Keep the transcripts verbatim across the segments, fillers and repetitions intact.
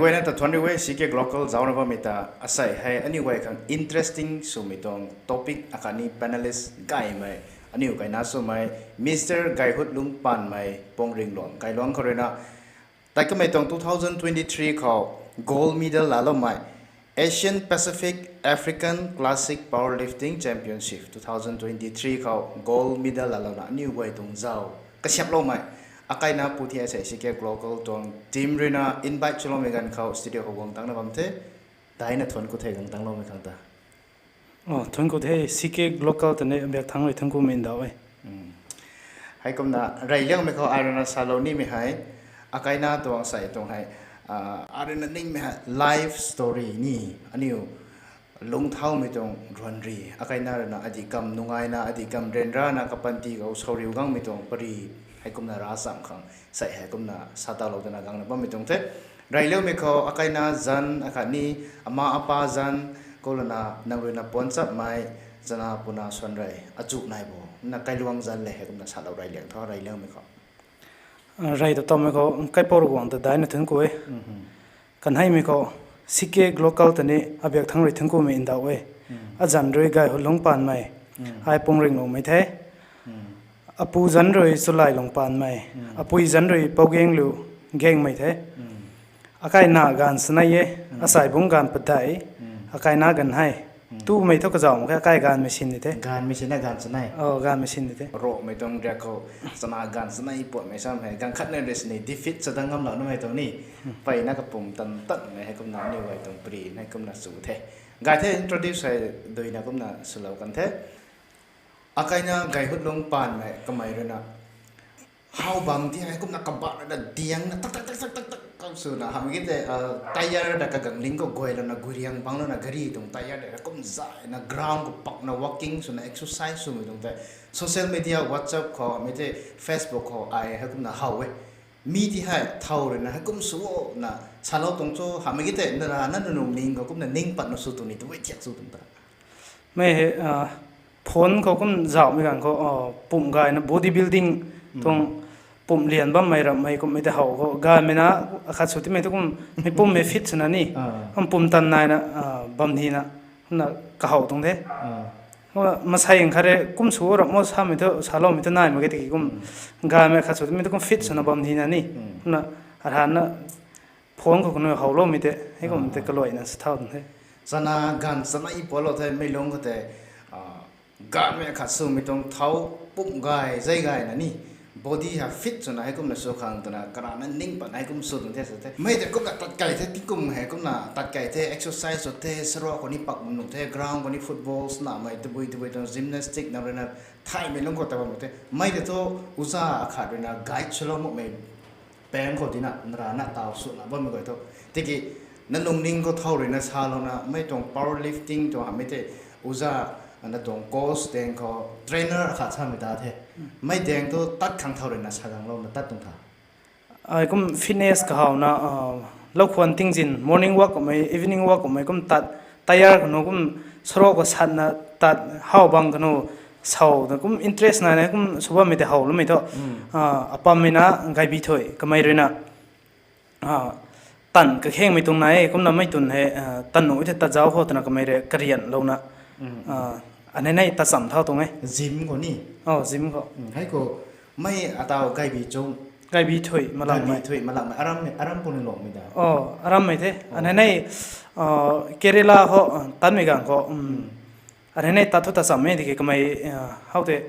Peyna ta thuan riu e, C K Global zaucna bammei ta asei hei aniu guay khang interesting swmei tuang topic akhatni panelist gaymei, aniu kaina swmei Mister Gayhutlung Panmei Pongringluang Kailuang khou ruina, tei kamei tuang two thousand twenty-three khou gold medal laaloumei Asian Pacific African Classic Powerlifting Championship two thousand twenty-three khou gold medal laalouna aniu guay tuang zau kasiaploumei, akaina pu thi asei C K Global tuang team ruina invite swloumei ganv khou studio khou guang tangna bam the, daina thuan ku the guang tangloumei khang ta. Oh, thuan ku the, C K Global ta ni abiak thangc rui thuan kumei ndauh e. Heikumna reyliangmei khou ai ruina salou nimei hei, akaina tuang sei tuang hei, ai ruina ningmei hei life story ni, aniu lungcthaumei tuang ruanri, akaina ruina adih kam nungaina, adih kam ryanrana kapanty khou sauriu gangmei tuang pari, heikumna ravcham khang sei heikumna sa talou dana gangna bammei tuang the. Reyliangmei khou akaina zanc akhatni ama apa zanc, khou lana nang ruina puanchapmei chana puna suan rey achu nai bo na kailuang zanc le heikumna salou reyliang tho reyliangmei khou. Rey ta tammei khou kaipouc Ravguangc ta daina thuan ku e. Kanheimei khou C K Global ta ni abiak thangc rui thuan kumei ndauh e. Azanc rui Gayhutlung Panmei, ai Pongringluangmei the. Apu zanc rui Chulailung Panmei, apui zanc rui Pougaenglu Gaengmei the. Akaina ganv chanei e, asei bungc ganv padeih, akaina ganv hei. Tumei thu kazauh mak khe, akai ganvmei sin ni the. Ganvmei sinna ganv chanei. Oh, ganvmei sin ni the. Rohmei tuang riak khou chana ganv chanei puatmei sam hei ganv khatna rui sini defeat sa dang ngamlou namei tuang ni. Peyna kapum tan tanmei heikumna aniu guay tuang pari heikumna chu the. Gay the introduce hei duina kumna swlou kan the. Akaina Gayhutlung Panmei kamei ruina how bam ti heikumna kabah ruina diangna tak tak tak tak tak tak kam swna hamh ki tei, tyre ta kagangling khou guaylouna guiriang banglouna gari tuang tyre tei heikum zayna ground khou pakna walking swna exercise swmei tuang tei social media WhatsApp khou hamh ki tei Facebook khou ai heikumna how e. Mi ti hei thow ruina heikum sw o na salou tuang cho hamh ki tei nara na nunungning khou kumna ning patna sw tuang ni tabui thiak sw tuang ta. Mei hei phone khou kum zauhmei ganv khou pumh gayna body building tuang pumh lian bammei ramhmei kummei tei how khou gaymei na akhat sw timei tu kum mei pummei fit swna ni kum pumh tan naina bam nina kumna kahow tuang the. Kumna masei khat rui kum sw ramh o samei thu saloumei thu nai mak ge tiki kum gaymei khat sw timei tu kum fit swna bam nina ni kumna arana phone khou kanu howloumei tei heikum tei kaluaina sa thau tuang the. Chana ganv chanei pualou the mei lung khou tei gaymei khat swmei tuang thow pumh gay zei gayna ni body ha fit swna heikumna sw khang twna karana ning patna heikum sw tuang the sa the. Mei tei kumna tat kei the, tingkum heikumna tat kei the, exercise sw the, sarua khou ni pak nuh the, ground khou ni football snamei tabui tabui tuang gymnastic na ruina thaymei lung khou ta bam the. Mei tei thu uza akhat ruina guide swlou makmei pang khou tina nrana taw swna bammei guay thu tiki nanungning khou thow ruina salouna mei tuang powerlifting tuang hamhmei tei uza na tuang coach daeng khou trainer akhat samei ta the. Mei daeng thu tat khang thow ruina sa ganglouna tat tuang tha. Ai kum fitness kahowna lou khwan tingzin morning walk kummei evening walk kummei kum tat tyre kanu kum sarok khou satna tat how bang kanu sow ta kum interest naina kum sw bammei tei howloumei thu apammei na Gaybi Thui kamei ruina tan kakhengmei tuang nai e kumna mei twn hei tan nuh e the tat zauc khou twna kamei rui karianlouna anei nei tat cham thau tuang e. Gym khou ni? Oh, gym khou. Hei khou mei ataw Gaybi chung? Gaybi Thui, Malangmei. Gaybi Thui Malangmei, aram puni longmei da? Oh, arammei the. Anei nei Kerala khou tanmei ganv khou anei nei tat thu tat cham e tiki kamei how tei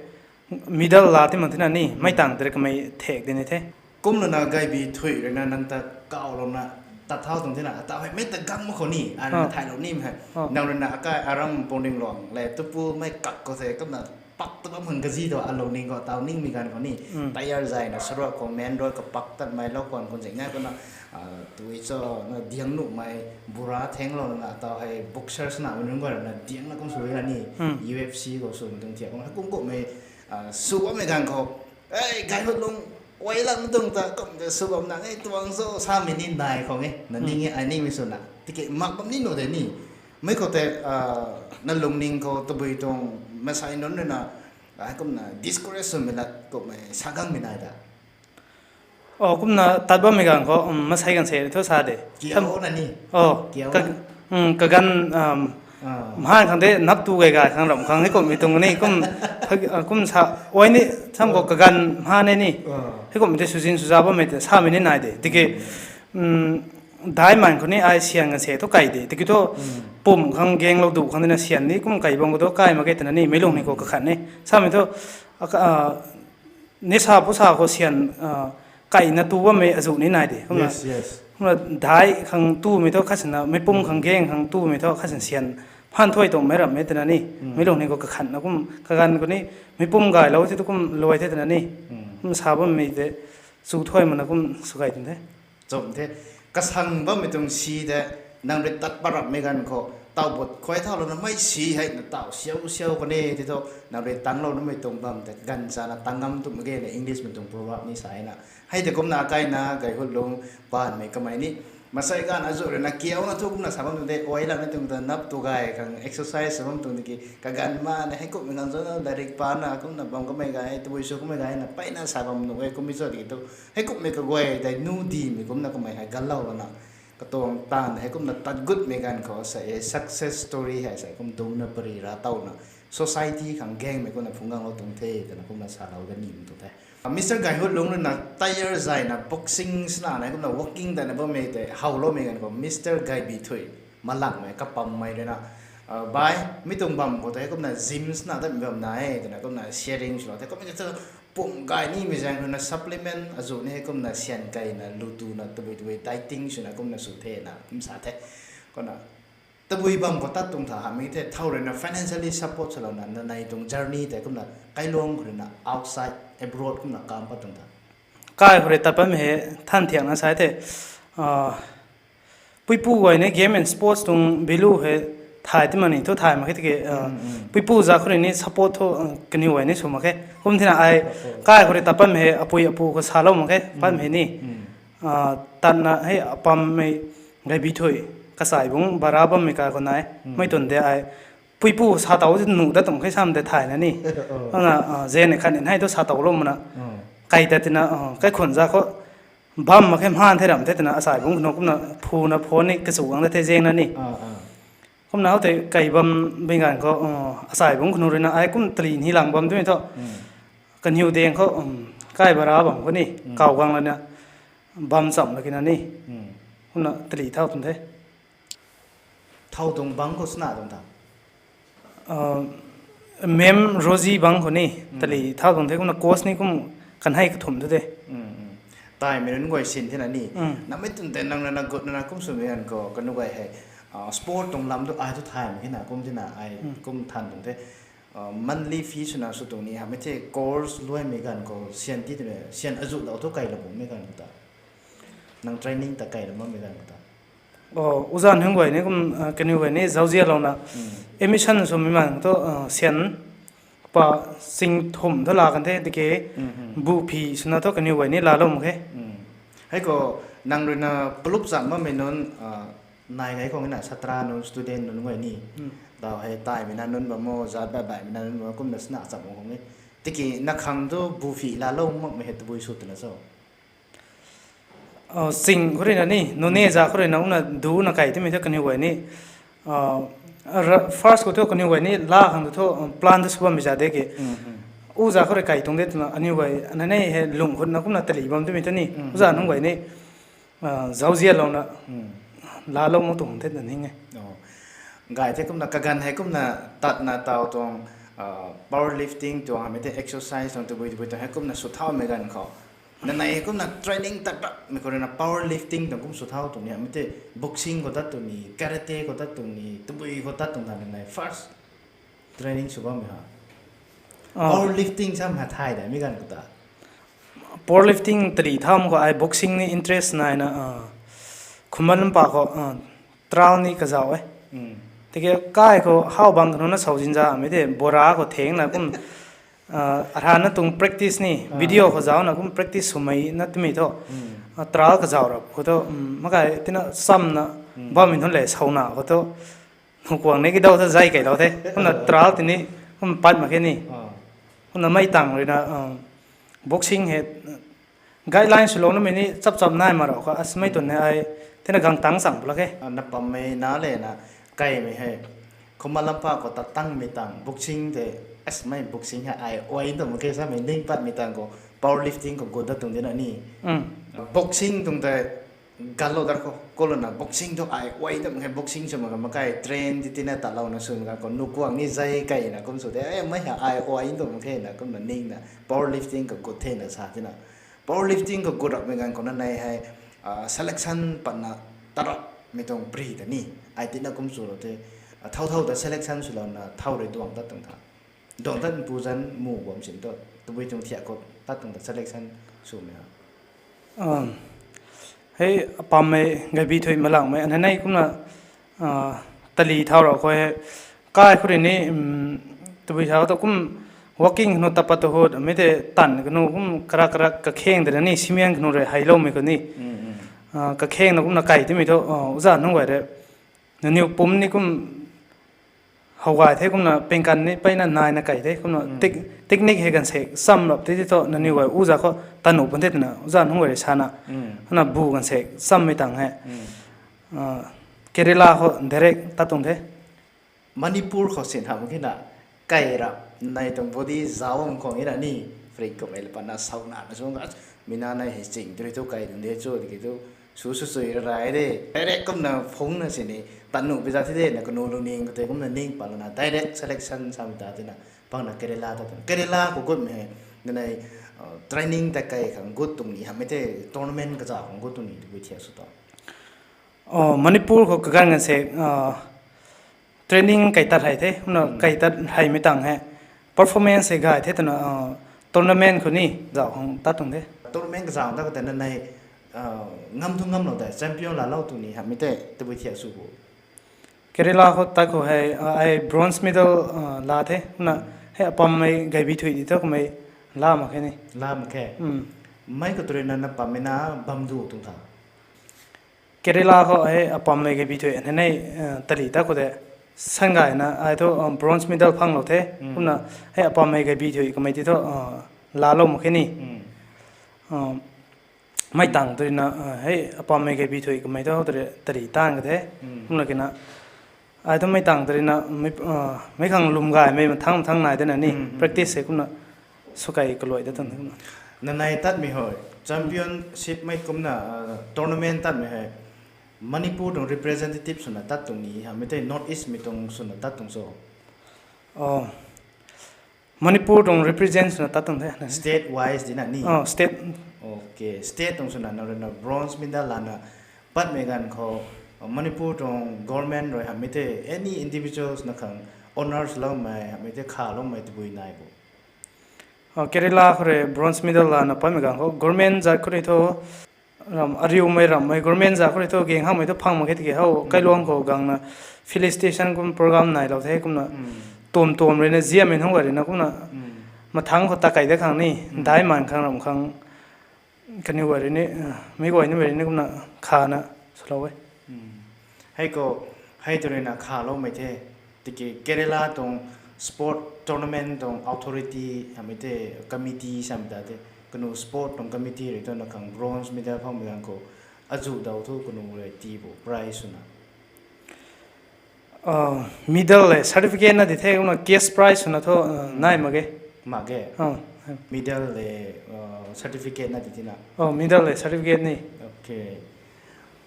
medal laa ti mak thina ni mei tang tei kamei thek di ni the. Kumlana Gaybi Thui ruina nang ta kawlouna tat thau tuang thina ataw hei mei ta gang mak khou ni ana thaylou nimei hei nang ruina akai aram Pongringluang le tupu mei kak khou the kumna pak ta bam khang kazi tu alungning khou taw ningmei ganv khou ni tyre zayna sarok khou main road khou pak tatmei lou khwan khun zingna kumna tui cho na diang nuhmei bura thenglouna ataw hei boxer snamei nunc guay ruina diangna kum sw la ni UFC khou swmei tuang thiak kum heikum kummei sw bammei ganv khou Gayhutlung, ai lam tuang ta kum ta sw bam na nge tuang cho samei ni nai khou nge na ning e ai nimei swna tiki mak bam ni nuh de ni. Mei khou tei nalungning khou tabui tuang masei nunc ruina heikumna discourage swmei lat kummei sa gangmei nai da? O, kumna tat bammei ganv khou, um, masei ganv se thu sa de. Kiu na ni. O, kiu ka, na. Um, kaganv, um, Ah. Mhan khang de nap tu gay gay khang ram khang hei kumhmei tuang ni kum, ah, kum sa, oi ni, sam khou Ah. Kaganv mhan e ni. Ah. Hei kumhmei de suzin suza bammei te samei ni nai de. Tiki, Hmm. um, daiman khou ni ai sian ganv se thu kai de. Tiki thu Hmm. pum khang ganglou du khang dina sian ni kum kai bam khou thu kai mak ge twna ni, meic lung ni khou kakhat ni. Samei thu, ah, ah, nisa pusa khou sian, ah, kaina tu bammei azuh ni nai de. Kumna, Yes, yes. kumna dai khang tumei thu khat sina, meic pum khang gang khang tumei thu khat sina sian han thuay tuang mei ram e twna ni. Hmm. Meic lung ni khou kakhatna kum, kaganv khou ni, meic pum gaylou the tu kum luai the twna ni. Hmm. Kum sa bammei de, chu thuay mana kum sw gay tuang the. Chum the. Kasang bammei tuang si de, nang rui tat parapmei ganv khou, taw but khuay thau lou na mei si hei na taw siau siau kani, ti thu, nang rui tangclou namei tuang bam de, ganv chana tang ngam tumh ge na English mei tuang proverb ni sa e na. Hei de kumna kaina, Gayhutlung, Panmei kamei ni. Masei ganv azuh rui na kiu na thu kumna sa bam tuang de, oi lam ni tuang ta nap tu gay khang exercise sa bam tuang de ki, kaganv ma na hei kumhmei ganv cho na, lairik pana kumna bam kamei gay, tabui sw kamei gay na, peyna sa bam nuh e, kummei cho de ki thu, hei kumhmei kaguay dei nu dimei kumna kamei hei ganlou lana, katuang taanv hei kumna tat gutmei ganv khou sa e, success story hei sa kum dungcna pari ra tawna, society khang gangmei kumna phungc ganglou tuang the, twna kumna salou da nim tuang the. Mister Gayhutlung rui na tyre zayna boxing sina na kumna walking dana bammei tei howloumei ganv khou Mister Gaybithui, Malangmei kapammei rui na, ah, bai, mi tuang bam khou tei kumna gym sina datmei bam na e, twna kumna sharing swlou the, kumna pum gay nimei zaeng rui na supplement azuh ni hei kumna sian keyna, lu tuna, tabui tabui dieting swna kumna sw the na, kum sa the. Kumna, tabui bam khou tat tuang tha hamei the, thau rui na financially support swlouna, nanei tuang journey tei kumna, kailuang khou rui na outside, abroad kumna kam pat tuang tha. Kai khou rui tat patmei hei, than thiakna sa the, ah, puipu guay ni game and sports tuang value hei thay ti mani thu thay mak khe tiki, ah, Mm, mm. puipu za khou rui ni support thu, ah, kaniw guay ni sw mak khe. Kum thina ai, Okay. kai khou rui tat patmei hei, apui apu khou salou mak khe, Mm, patmei hei ni. mm. Ah, tatna hei apammei Gaybithui, kasai bungc bara bammei kai khou nai, Mm. mei twn de ai, puipu sa taw ti nuh dat tuang khe sam de thay na ni. Oh. Ana, ah, zen khat ni hei thu sa tawlou mana. Oh. Kai tat tina, ah, kaikhunc za khou bam mak khe mhan the ram the twna asai bungc khou kumna phuna phone ni kachu guang da the zengna ni. Ah, ah. Kumna hou tei kai bam bing ganv khou, ah, asai bungc khou rui na ai kum tali ni lang bam twmei thu. Mm. Kaniw deng khou, um, kai bara bam khou ni, Mm. kaw guang lana bam chamh la kina ni. Mm. Kumna tali thau tuang the. Thau tuang bang khou sina tuang tha? Ah, Ma'am Rosie bang khou ni, Mm. tali thau tuang the, kumna course ni kum kanhei kathumh thu de. Mm, mm. Taimei nunc guay sin thina ni. Mm. Namei twn tei nang na na gut na na kum swmei ganv khou, kanu guay hei, ah, sport tuang lam tu ai thu thaymei khe na, kum thina ai, Mm. kum than tuang the. Ah, monthly fee swna sw tuang ni, hamei the course luaimei ganv khou, sian ti twna, sian azuh dau thu kailou bammei ganv khou ta. Nang training ta kailou bammei ganv khou ta. Oh, uzan hung guay ni kum, ah, kaniw guay ni zauzianlouna. Mm. Admission swmei man thu, ah, sian pa sing thumh thu la kan the, tiki Mm, mm. bu phi swna thu kaniw guay ni laalou mak khe. Mm. Hei khou, nang rui na palup zam bammei nunc, ah, nai gay khou na satra nunc, student nunc guay ni. Mm. Tau hei taimei na nunc bam o, zat baih baihmei na nunc bam o, kumna sina cham khou ni. Tiki na khang thu bu phi laalou makmei hei tabui sw twna cho? Ah, sing khou rui na ni, nunc ni Mm. za khou rui na kumna duna kai timei thu kaniw guay ni. Ah, ra-, first khou thu kaniw guay ni laa khang thu, um, plan thu sw bammei za de ki. Mm, mm. U za khou rui kai tuang de twna aniw guay, ana ni hei lung khou na kumna tali bam timei thu ni. Mm, Uzan mm, nunc guay mm. ni, ah, zauzianlouna, Mm. laalou mak tuang the na ning e. Oh. Gay the kumna kaganv hei kumna tatna tau tuang, ah, powerlifting tuang, hamei the exercise tuang, tabui tabui tuang hei kumna sw thaumei ganv khou. Nanei hei kumna training tat rapmei khou rui na powerlifting tuang kum sw thau tuang ni, hamei the boxing khou tat tuang ni, karate khou tat tuang ni, tabui khou tat tuang ta nanei first training sw bammei ha. Ah. Powerlifting sam ha thay da mi ganv khou ta. Powerlifting tali tham khou ai boxing ni interest naina, ah, Khuman Lampak khou, ah, trial ni kazauh e. Mm. Tiki kai khou how bang kanu na sau zinza, mei de bora khou thengna kum, ah, arana tuang practice ni, Ah. video khou zauna kum practice swmei na twmei thu. Mm. Ah, trial kazauh rap khou thu, um, makai tina samna Mm. bammei nunc le sauna khou thu. Nukuang ni kidau thu zay kailou the. Kumna trial tini, kum pat mak khe ni. Ah. Kumna mei tang rui na, um, boxing hei, Guideline swlou namei ni chap chap nai ma rau kha, asmei tun ne ai, tina gang tang chang pula ke. Ah, na pammei na le na, kaimei hei. Khuma lampa khou ta tangmei tang, boxing te, asmei boxing hei ai, oi tum ke samei ning patmei tang khou, powerlifting khou gut dat tuang dina ni. Mm. Boxing tuang te, galo dar khou, kolona boxing tu ai, oi tum ke boxing sw ma ka makai train ti tina ta lou na sw ma ka khou, nukuang ni zai kai na kum sw de, eh, mei ha ai, oi tum ke na kum na ning na, powerlifting khou gut the na sa tina. Powerlifting khou gut rap mei ganv khou na nai hei, ah, selection patna tarap mei tuang pri ta ni. Ai tina kum sw lo te, ah, thau thau ta selection swlou na thau rui duang dat tuang tha. Duang dat pu zan mu bam sin tu, tabui tuang thiak khou tat tuang ta selection swmei ha. Um, hei, apammei gaibi thuy malangmei, an nei kumna, ah, tali thau rau khou hei, kai khou rui ni, um, tabui sa tu kum walking kanu tapa tu hut, mei te tan kanu kum karak karak kakheng de ni, simian kanu rui heiloumei khou ni. Mm, mm. Ah, kakheng na kumna kai timei thu, ah, uza nunc guay rui. Nangniw pum ni kum how gay the kumna pengkan ni peina naina kai the kumna Mm. tec-, technique hei ganv sek cham rap te ti thu nangniw gay uza khou tanu pun the twna uza nunc guay rui sana. Mm. Kumna bu ganv sek chammei tang hei. Mm. Ah, Kerala khou direct tat tuang the. Manipur khou sin ham kina kai rap nai tuang body zauc khang ina ni freak kummei le patna sauna na sung, mina nai hei ching tu rui thu kai dun de chu tiki thu su su sui ra rai de. Direct kumna phungna sini tanu pi za thi de na kanu lungning khou tei kumna ning pat lana direct selection samei ta tina pangna Kerala ta tina. Kerala khou gutmei hei, nanei, uh, training ta kai khang gut tuang ni, hamei tei tournament kaza khang gut tuang ni, tibui thiak sw ta. Oh, Manipur khou kaganv ganv sek, ah, training kai tat hei the, kumna Hmm. kai tat heimei tang hei. Performance hei gay the twna, ah, tournament khou ni zauc khang tat tuang the. Tournament kaza ta ka tei nanei, uh, ngam thu ngamlou tei, champion laalou tuang ni, hamei tei, tabui thiak sw bo. Kerala khou tat khou hei, ah, ai bronze medal, ah, la the, kumna hei apammei gaibi thuy di thu kummei la mak khe ni. La mak khe? Hmm. Mei khou tu rui na na pammei na bam du tuang tha. Kerala khou hei apammei gaibi thuy, nanei, ah, tali tat khou de. San gayna, ai thu, ah, bronze medal phanglou the, Hmm. kumna hei apammei gaibi thuy kummei ti thu, ah, laalou mak khe ni. Hmm. Ah, mei tang tu rui na, ah, hei apammei gaibi thuy kummei thu tari, tari tan ka the. Hmm. Kumna kina, ai thu mei tang tu rui na, mei, ah, mei khang lwm gaymei mathang mathang nai de na ni, Hmm, hmm, practice hmm. hei kumna, sw kai kaluai dat tuang the kumna. Nanei tatmei hei, championship mei kumna, ah, tournament tatmei hei, Manipur tuang representative swna tat tuang ni, hamei tei North East mei tuang swna tat tuang so? Oh. Manipur tuang represent swna tat tuang the. State wise di na ni? Oh, state. Okay, state tuang swna na rui na bronze medal lana patmei ganv khou, Manipur tuang government rui hamei tei any individuals na khang honours loumei, hamei tei khaloumei tabui nai bo? Oh, Kerala khou rui bronze medal lana patmei ganv khou government zat khou rui thu, ram, ariumei rammei government zat khou rui thu, gang hakmei thu phang mak khe tiki hou, Hmm. kailuang khou gangna felicitation kum program nailou the kumna, Hmm. tuam tuam rui na ziammei nunc gay rui na kumna, Hmm. mathang khou ta kai dat khang ni, Hmm. daiman khang ram khang, kaniw gay rui ni, ah, mei guay nimei rui ni kumna khana swlou e. Hmm. Hei khou, hei tu rui na khaloumei the, tiki Kerala tuang sport tournament tuang authority, hamei tei committee samei ta tei, kanu sport tuang committee rui tu na khang bronze medal phangmei ganv khou, azu daw thu kanu rui tii bo, prize swna. Ah, medal le certificate na di the, kumna cash prize swna thu, ah, Hmm. nai mak ge. Mak ge? Ah. Medal le, ah, certificate na di tina? Oh, medal le certificate ni. Okay.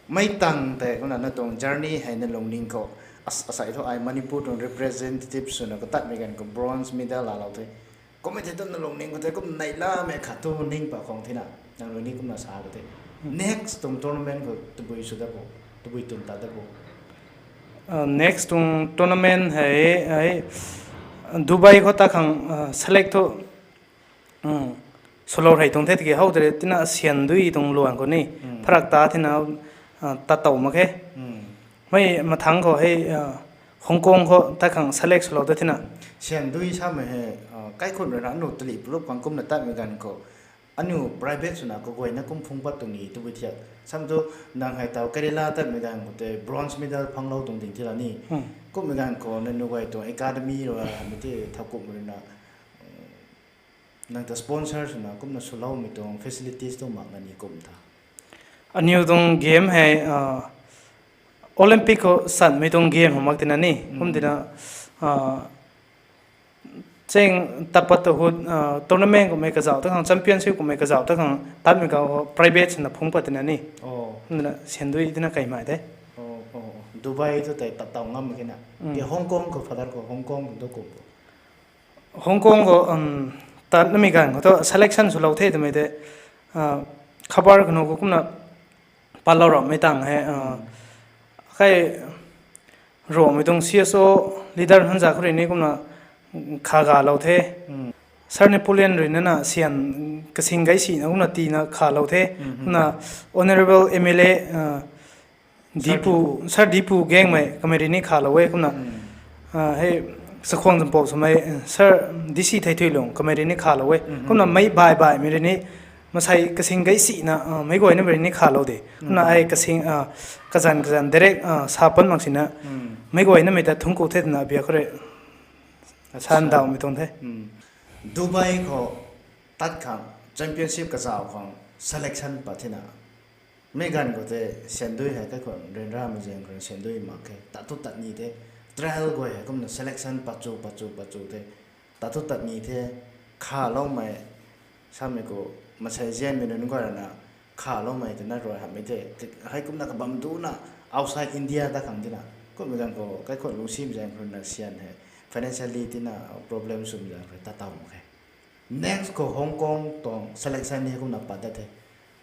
Mei tang tei kumna na tuang journey hei na lungning khou, as-, asei thu ai Manipur tuang representative swna katatmei ganv khou bronze medal laalou the. Kummei thei tu na lungning khou tei kum neihlamei khat thu ning pa khang thina, nang rui ni kumna sa ka the. Hmm. Next tuang tournament khou tabui sw dat bo, tabui tun tat dat bo? Ah, next tuang tournament hei, hei, Dubai khou tat khang, ah, select thu, um, swlou rei tuang the tiki hou tei tina syan dui tuang luan khou ni, Hmm. pharak ta thina, ah, tat tow mak khe. Hmm. Mei mathang khou hei, ah, Hong Kong khou tat khang select swlou dat thina. Syan dui samei hei, ah, kaikhun rui na anu tali plup khang kumna tatmei ganv khou, aniu private swna kaguayna kum phung pat tuang ni tabui thiak. Sam thu nang hei taw Kerala tatmei ganv khou tei bronze medal phanglou tuang ding thila ni. Hmm. Kummei ganv khou nangniw guay tuang academy rui, hamei tei thowkumh rui na, eh, Nang ta sponsor swna kumna swloumei tuang facilities tu mak na ni kum tha. Aniw tuang game hei, ah, Olympic khou sanmei tuang game hou mak tina ni. Kum tina, ah, cheng tapat ta hut, ah, tournament kummei kazauh ta khang, championship kummei kazauh ta khang, tatmei ka private swna phungc pat tina ni. Oh. Kum tina syan dui tina kai mai de. Oh, oh, oh. Dubai tu tei tat tau ngam kina. Mm. Ke Hong Kong khou, father khou, Hong Kong khou tu kum bo. Hong Kong khou, um, tatnamei ganv khou tu selection swlou the twmei de, ah, khabar kanu khou kumna patlou rammei tang he, ah, kai Rongmei tuang C S O leader hanza khou rui ni kumna kha galou the. Sir Napoleon rui na na syan kasing gay sina kumna tina khalou the. Kumna Honourable M L A, ah, Dipu, Sir Dipu Gangmei kamei rui ni khalou e kumna. Ah, hei Sakhwang Zampou swmei, Sir D C Theithuilung kamei rui ni khalou e. Kumna mei bai baimei rui ni masei kasing gay sina, ah, meic guaynamei rui ni khalou de. Kumna ai kasing, ah, kazan kazan direct, ah, sa pan mak sina. Meic guaynamei ta thungc ku the twna bia khou rui san dawmei tuang the. Dubai khou tat khang, championship kazauh khang selection pat thina. Mi ganv khou tei syan dui hei kaikhwang ryanramei zaeng khou rui syan dui mak khe. Tat thu tat ni the. Trial guay hei kumna selection pat chu, pat chu, pat chu the. Tat thu tat ni the. Khaloumei samei khou, masei zianmei nunc guay rui na khaloumei twna rui hamhmei the. Hei kumna kabam duna outside India ta khang tina. Kummei ganv khou kaikhwang lungcsimei zaeng khou rui na syan hei financially tina problem swmei zaeng khou rui tat taw mak khe. Next khou Hong Kong tuang selection ni kumna pat dat the.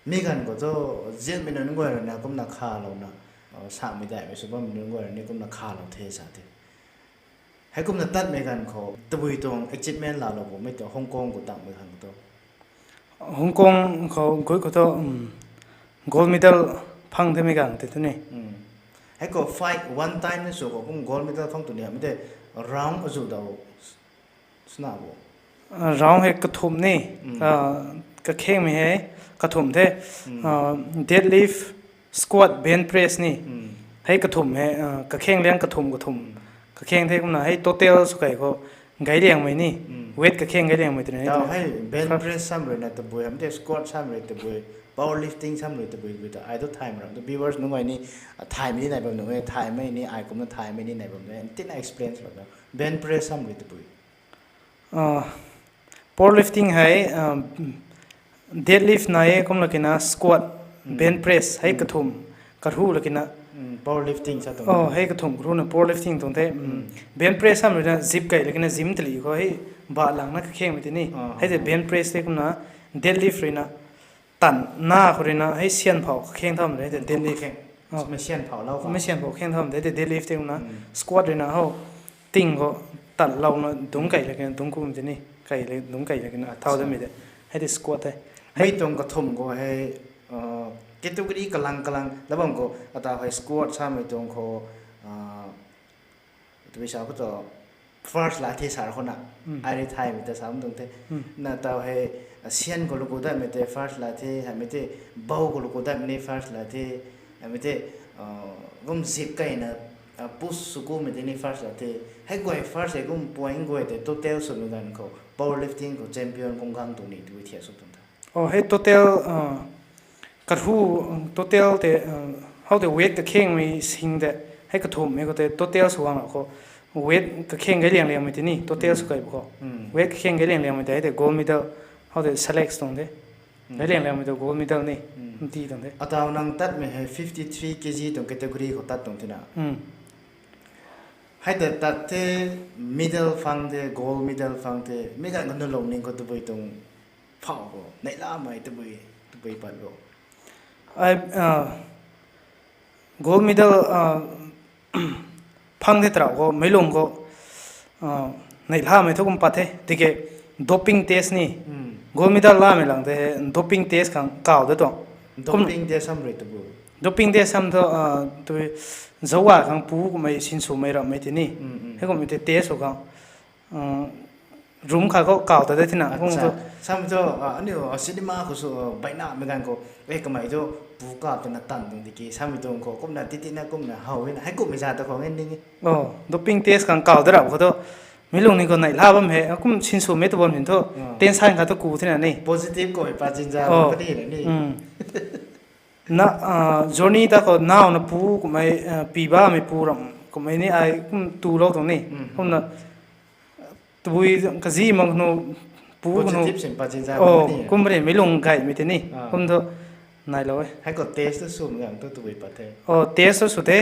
Mi ganv khou thu zianmei nunc guay rui na kumna khalouna, samei daihmei sw bammei nunc guay rui ni kumna khalou the sa the. Hei kumna tatmei ganv khou tabui tuang achievement laalou bammei tuang Hong Kong khou tangmei ganv khou thu. Hong Kong khou gui khou thu, um, gold medal phang themei ganv tei thu ni. Hei khou fight one time ni sw khou kum gold medal phang tu ni hamhmei tei round azuh daw sna bo. Ah, round hei kathumh ni, ah, kakhengmei hei kathumh the, ah, deadlift, squat, bench press ni. Hei kathumh hei, ah, kakheng liang kathumh kathumh. Kakheng the kumna hei total sw kei khou gayliangmei ni. Weight kakheng gayliangmei twna ni tau hei bench press sam rui na tabui, hamh tei squat sam rui tabui, powerlifting sam rui tabui, bui ta ai tu thaymei ram tu viewers nunc guay ni, ah, thaymei ni nai bam nunc e, thaymei ni ai kumna thaymei ni nai bam nunc e, ntina explain swlou na. Bench press sam rui tabui. Ah, powerlifting hei, ah, deadlift nai e, kumlakina squat, bench press hei kathumh, karhu lakina. Powerlifting sa tuang. Oh, hei kathumh karhu na powerlifting tuang the. Bench press sam rui na zip kei lakina gym tali khou hei ba langna kakhengmei tei ni. Hei tei bench press tei kumna deadlift rui na tan na khou rui na hei syan phou kakheng tham de, tei deadlift. Mei syan phou kheng tham de, tei deadlift tei kumna squat rui na hou ting khou tatlouna dungc kei lakina dungc kum tei ni, kei la dungc kei lakina thau damei de. Hei tei squat the. Mei tuang kathumh khou hei, ah, category kalang kalang la bam khou, ata hei squat samei tuang khou, ah, tabui sa khou tu first la the sa khou na. Ai rui thaymei ta sa tuang the. Na tau hei, ah, syan khou luku datmei tei first la the, hamhmei tei bow khou luku datmei ni first la the, hamhmei tei, ah, kum zip keina, ah, push sw kumei tei ni first la the. Hei guay first hei kum point guay tei total swmei ganv khou powerlifting khou champion kum khang tu ni tu thiak sw tuang the. Oh, hei total, ah, karhu, total tei, ah, how tei weight kakhengmei sing de, hei kathumhmei khou tei total sw guang khou weight kakheng gayliang liangmei tei ni total sw kei bo khou. Weight kakheng gayliang liangmei tei hei tei gold medal, how tei select tuang de. Gayliang liangmei tei gold medal ni nti tuang de. Atau nang tatmei hei fifty three K G tuang category khou tat tuang thina. Hei tei tat the, medal phang the, gold medal phang the, mi ganv khou nunc lungning khou tabui tuang phau bo, neihlamei tabui, tabui pat bo. Ai, ah, gold medal, ah, phang the tarau khou, meic lung khou, ah, neihlamei thu kum pat the, tiki doping test ni. Gold medal lamei lang tei doping test khang kaw da tuang. Doping test sam rui tabui. Doping test sam thu, ah, tui zauga khang pu kummei sinswmei ramhmei tei ni. Hei kummei tei test sw khang, ah, room khat khou kaw ta de thina. Sam thu, ah, aniu, ah, cinema khou sw, ah, baihna mei ganv khou, e kamei thu pu kaw twna tan tuang tiki, samei tuang khou kumna titi na kumna how e na, hei kummei za ta khou nge ning e. Oh, doping test khang kaw da rap khou thu, Mi lung ni khou neihla bam hei, kum sinswmei tu bam hin thu, ten sign khat thu ku thena ni. Positive khou hei pa zinza Oh. Tani na ni. Na, journey ta khou naw na pu kummei, pi bamei pu ram kummei ni ai kum tulou tuang ni. Kumna, tabui kazi mak nu, pu nu. Positive sin pa zinza Oh, ni. Kum ri mi lung gaymei tei ni. Ah. Kum thu, nailou e. Hei khou test tu sw gang tu tabui pat the. Oh, test tu sw the.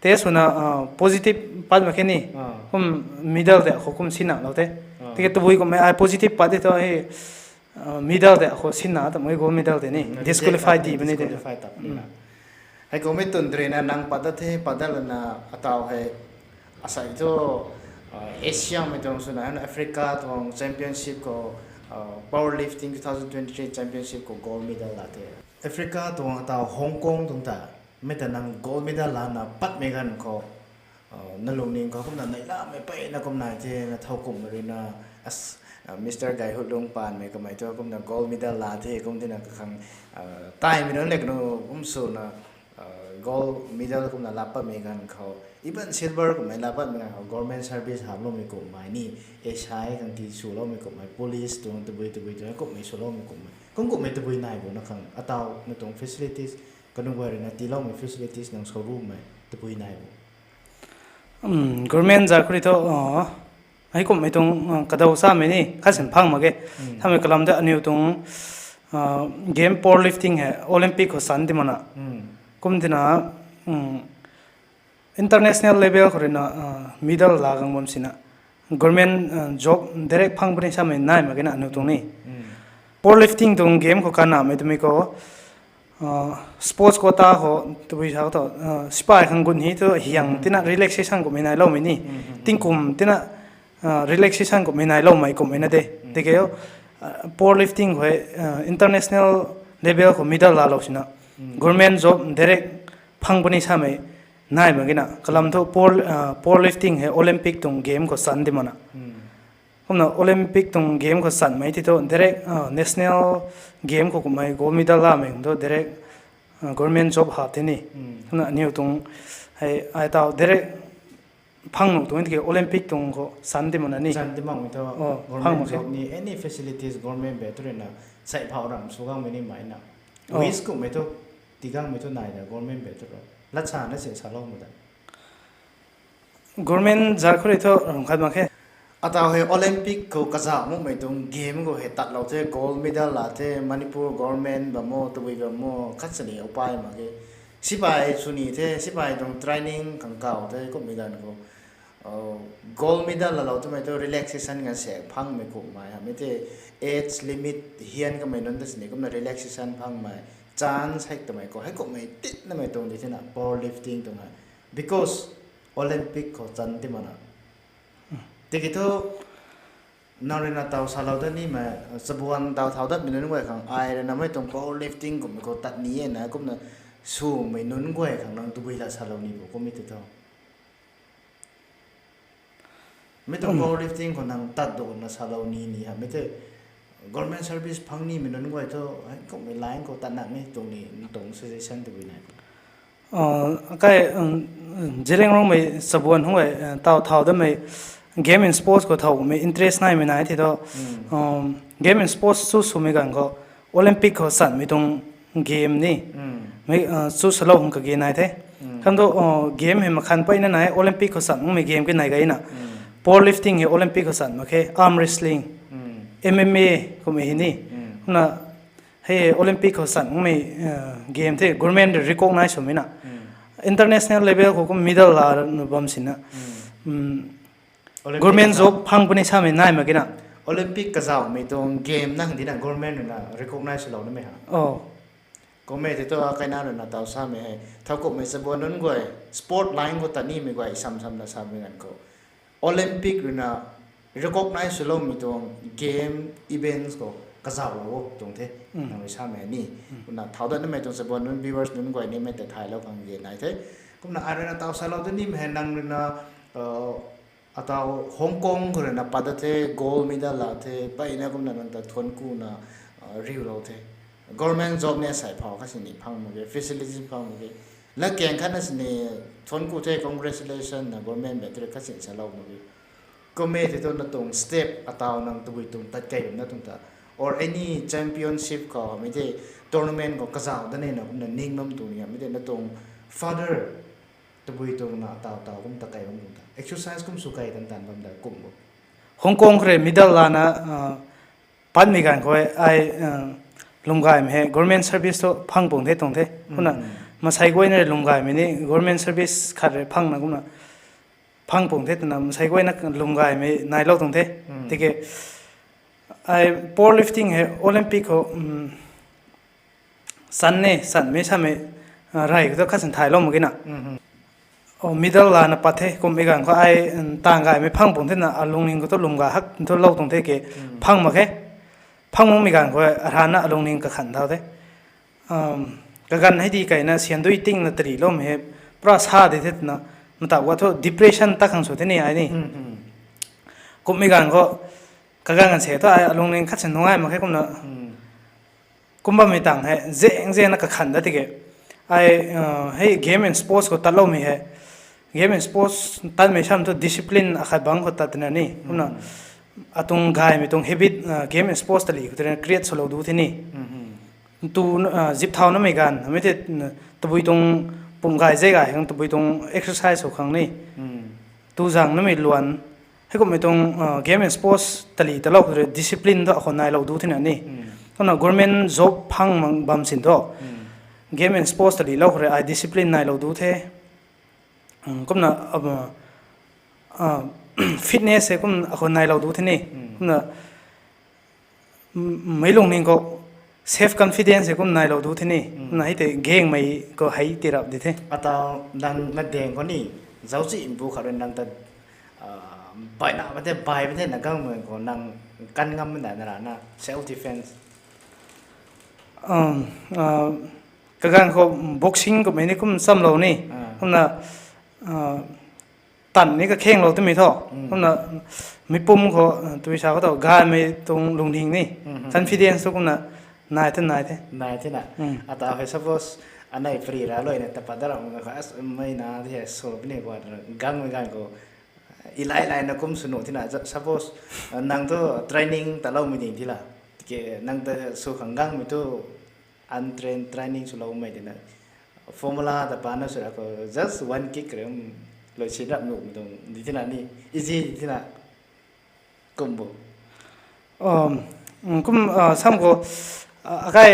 Test swna, positive pat mak khe ni. Ah. Kum middle de khou kum sinna lou the. Ah. Tiki tabui kummei ai positive pat de tu hei, middle de khou sinna ta mei gold medal de ni. Disqualify di bani de. Disqualify tap ni na. Hei khou mi tun drena nang pat dat the, pat dat lana ataw hei asai thu, Asia mei tuang swna, Africa tuang championship khou, powerlifting two thousand twenty-three championship khou gold medal la the. Africa tuang ataw Hong Kong tuang ta, mei ta nang gold medal lana patmei ganv khou, nalungning khou kumna neihlamei peyna kum nai the, na thow kumhmei ruina, as, Mister Gayhutlung Panmei kamei thu kumna gold medal la the, kum thena kakhang, taimei nunc le kanu kum swna, gold medal kumna la patmei ganv khou, even silver kummei la patmei ganv khou, government service haploumei kummei ni, S I khang ti swloumei kummei, police tuang tabui tabui tuang kummei swloumei kummei. Kum kummei tabui nai bo na khang, ataw na tuang facilities, kanu guay ruina tiiloumei facilities nang showroom mei tabui nai bo. Government zat khou ri thu, hei kummei tuang, kadaw samei ni khat sin phang mak ge. Samei kalam de aniw tuang, game powerlifting hei Olympic khou san ti mana. Kum tina, international level khou ruina, medal la gang bam sina, government job direct phang puni samei nai mak ge na aniw tuang ni. Powerlifting tuang game khou kanamei twmei khou, sports quota khou tabui sa thu, sipai khang gun hi thu hiang tina relaxation kummei nailoumei ni. Tingkum tina relaxation kummei nailoumei kummei na de. Tiki, powerlifting khou hei, international level khou medal lalou sina, government job direct phang puni samei nai mak ge na. Kalam thu powerlifting hei Olympic tuang game khou san ti mana. Kumna Olympic tuang game khou sanmei ti thu direct, national game khou kummei gold medal lamei kum thu direct, government job hap the ni. Kumna aniw tuang hei ai taw direct phang nuh tuang tiki Olympic tuang khou san ti mana ni. San ti makmei thu, government job ni any facilities government be tu ruina, sai phau ram sw gangmei ni mai na. Wish kummei thu, tigangmei thu nai da government be tu rui. Lat sana si saloumei da. Government zat khou ri thu ram khat mak khe. Ataw hei Olympic khou kazauh makmei tuang game khou hei tatlou the, gold medal la the, Manipur government bam o, tabui bam o, khat sini upai mak ge. Sipai sw ni the, sipai tuang training khang kaw the, kummei ganv khou, gold medal lalou twmei thu relaxation ganv se phangmei kummei hamei the, age limit hian kamei nunc ta sini kumna relaxation phangmei, chance hei twmei khou hei kummei titnamei tuang di thena powerlifting tuang hei. Because Olympic khou chan ti mana. Tiki thu, nang ruina taw salou dat nimei, chabuan taw thau datmei nunc guay khang ai ruina mei tuang powerlifting kummei khou tat ni e na kumna swmei nunc guay khang nang tabui la salou ni bo kummei ti thu. Mei tuang powerlifting khou nang tat dona salou ni ni hamei the, government service phang nimei nunc guay thu, hei kummei line khou tat nak ni tuang ni, tuang suggestion tabui nai. Kai, Zeliangrongmei chabuan hung e, taw thau datmei game and sports khou thaumei interest naimei nai the thu, game and sports chu swmei ganv khou Olympic khou sanmei tuang game ni, mei, chu salou hung kage nai the. Kam thu, game hei makhan peyna nai, Olympic khou san makmei game ki nai gayna. Powerlifting hei Olympic khou san mak khe, arm wrestling, M M A kummei hei ni. Kumna hei Olympic khou san makmei game the government recognize swmei na. International level khou kum medal la nu bam sina. Government job phang puni samei nai mak ge na. Olympic kazauhmei tuang game nang dina government ruina recognize swlou namei ha. Kummei tei thu kaina ruina taw samei hei, thowkumhmei chabuan nunc guay, sport line khou tat nimei guay sam samna samei ganv khou, Olympic ruina recognize swloumei tuang game events khou kazauhlou o tuang the, nang rui samei ni. Kumna thau dat namei tuang chabuan nunc viewers nunc guay nimei tei thaylou khang ge nai the. Kumna ai ruina taw salou dat nimei hei nang ruina, ataw Hong Kong khou ruina pat dat the, gold medal la the, peyna kumna nang ta thuanc kuna riulou the. Government job ni asei phau khat sini phang mak ge, facilities phang mak ge. Latkaeng khatna sini thuanc ku the, congratulation na government battery khat sini salou mak ge. Kum e tei tu na tuang step ataw nang tabui tuang tat kei bam na tuang ta, or any championship khou hamei tei tournament khou kazauh dat nina kumna ning bam tuang ni hamei tei na tuang father tabui tuang na ataw taw kum tat kei bam tuang ta, exercise kum sw kei tan tan bam da kum bo. Hong Kong khou rui medal lana patmei ganv khou ai lwmgaymei hei government service thu phang pung the tuang the. Kumna masei guayna rui lwmgaymei ni government service khat rui phangna kumna phang pung the twna masei guayna lwmgaymei nailou tuang the. Tiki ai powerlifting hei Olympic khou chan e, chanmei samei rey khou thu khat sin thaylou mak ge na. Medal lana pat the kummei ganv khou ai tang gaymei phang pung thena alungning khou thu lwmgay hak thu lou tuang the ke, phang mak khe. Phang makmei ganv khou arana alungning kakhan thau the. Kaganv hei di kaina siandui tingna tariloumei hei pura sa di the twna, mataw ga thu depression ta khang sw the ni ai ni. Kummei ganv khou kaganv ganv se thu ai alungning khat sin nungai mak khe kumna. Kum bammei tang hei zeng zengna kakhan dat tiki ai hei game and sports khou tatloumei hei, game and sports tatmei sam thu discipline akhat bangc khou tat twna ni kumna atuang gaymei tuang habit game and sports tali khou tei create swlou du the ni. Tu zip thau namei ganv hamei tei tabui tuang pum gay zei gay khang tabui tuang exercise khou khang ni tu zang namei luan heikumhmei tuang game and sports tali talou khou rui discipline thu akhou nailou du thena ni. Kumna government job phang bam sin thu game and sports talilou khou rui ai discipline nailou du the. Kumna fitness hei kum akhou nailou du the ni. Kumna meic lungning khou self confidence hei kum nailou du the ni. Kumna hei tei gangmei khou hei tirap di the. Ataw nang na dang khou ni zaucsi mbu khat rui nang ta baina mei tei bai mei tei na gangmei khou nang kan ngam na na rana self defense. Kaganv khou boxing kummei ni kum chamlou ni. Kumna tan ni kakhenglou twmei thu. Kumna mei pum khou tui sa khou tu gaymei tuang lungning ni confidence thu kumna nai the nai the. Nai thena. Ataw hei suppose anei free ra luina ta pat da ram nga kha mei na di hei sw puni khou gangmei ganv khou ilai laina kum swnu thena suppose nang thu training taloumei ding thila, tiki nang ta sw khang gangmei thu untrained training swloumei tina formula ta pana swra khou just one kick rui loi sin rap nuhmei tuang di thena ni easy di thena kum bo. Kum sam khou akai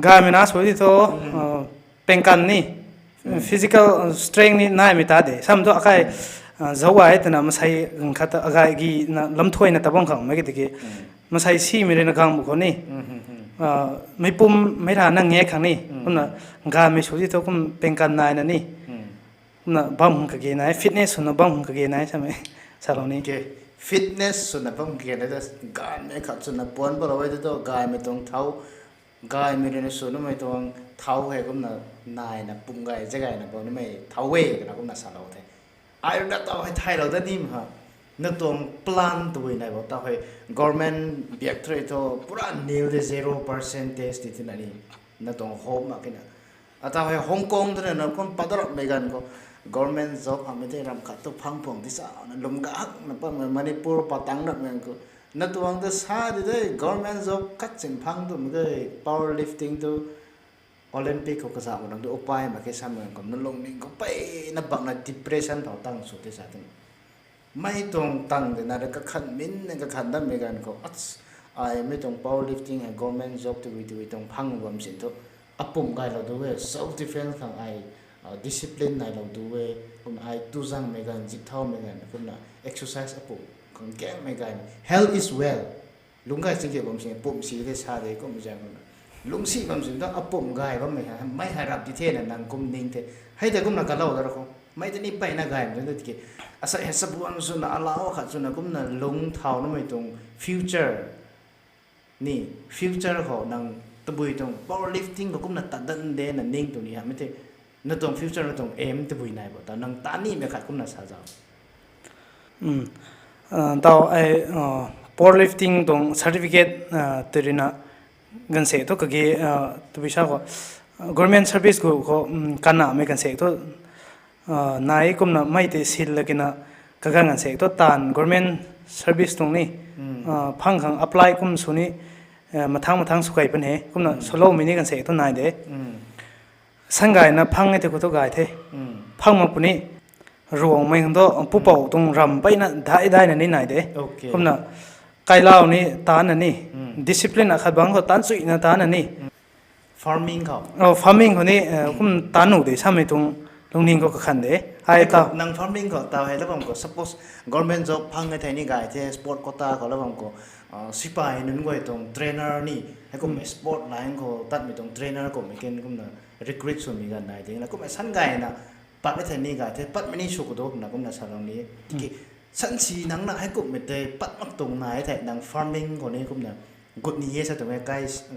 gaymei na sw di thu pengkan ni physical strength ni naimei ta de sam thu akai zauc gay twna masei khat akai gi na lamthuayna ta bam khang mei ki tiki masei simei rui na gang bu khou ni mei pum mei ra na ngek khang ni kumna gaymei sw di thu kum pengkan naina ni kumna bam kage nai, fitness swna bam kage nai samei salou ni. Fitness swna bam kage nai ta gaymei khat swna puan balou e tei tu gaymei tuang thau gaymei rui na sw numei tuang thau hei kumna naina pum gay ze gayna bam numei thau e kana kumna salou the. Ai rui na taw hei thaylou dat ni mha na tuang plan tabui nai bo taw hei government biak thu rui thu pura nil de zero percentage ti thena ni na tuang hope mak kina. Ataw hei Hong Kong twna na kum pat da rapmei ganv khou government job hamei tei ram khat tu phang pung di sana lwm gahakna pammei Manipur patang rapmei ganv khou na tuang ta sa di de government job khat sin phang twmei de power lifting tu Olympic khou kazauh mak nang tu upai mak khe samei ganv khou na lungning khou peyna bakna depression thau tang sw the sa twmei mei tuang tang de na rui kakhan min na kakhan datmei ganv khou ai mei tuang power lifting hei government job tabui tabui tuang phang bam sin thu apum gaylou du e self defense khang ai discipline nailou du e. Kumna ai tu zangmei ganv zip thaumei ganv kumna exercise apum khang gangmei ganv health is wealth lungc gay chingkeu bam sin pum si de sa de kum zang kumna lungcsi bam sin thu apum gay bammei hei mei hei rap di thena nang kum ning the. Hei tei kumna kalou da ra khou mei tei ni peyna gaymei tu tiki asei hei sabuan swna alau khat swna kumna lungc thau numei tuang future ni future khou nang tabui tuang power lifting khou kumna tat dat de na ning tu ni hamei tei na tuang future na tuang aim tabui nai bo ta nang ta nimei khat kumna sa zau. Taw ai power lifting tuang certificate tei rui na ganv se thu kage tabui sa khou government service khou khou kanamei ganv se thu nai kumna mei tei sil la kina Kaganv ganv sek tu taanv government service tuang ni, phang khang apply kum sw ni, mathang mathang sw kei pun he. Kumna swloumei ni ganv sek tu nai de. San gayna phang e tei khou tu gay the. Phang mak puni, Ruangmei khang tu pupouc tuang ram peyna dai daina ni nai de. Kumna kailau ni taanna ni, discipline akhat bangc khou taanc chuyna taanna ni. Farming khou. Farming khou ni kum taanc nuh de samei tuang lungning khou kakhan de. Ai ta nang farming khou taw hei la bam khou, suppose government job phang e thei ni gay the, sport quota khou la bam khou, sipai nunc guay tuang trainer ni, heikummei sport line khou tatmei tuang trainer kummei ken kumna recruit swmei ganv nai de na, kummei san gayna pat e thei ni gay the, patmei ni sw khou tu kumna kumna salou ni. Ki, sansi nang na heikumhmei tei pat mak tuang nai thei nang farming khou ni kumna gut ni e sa tuang e,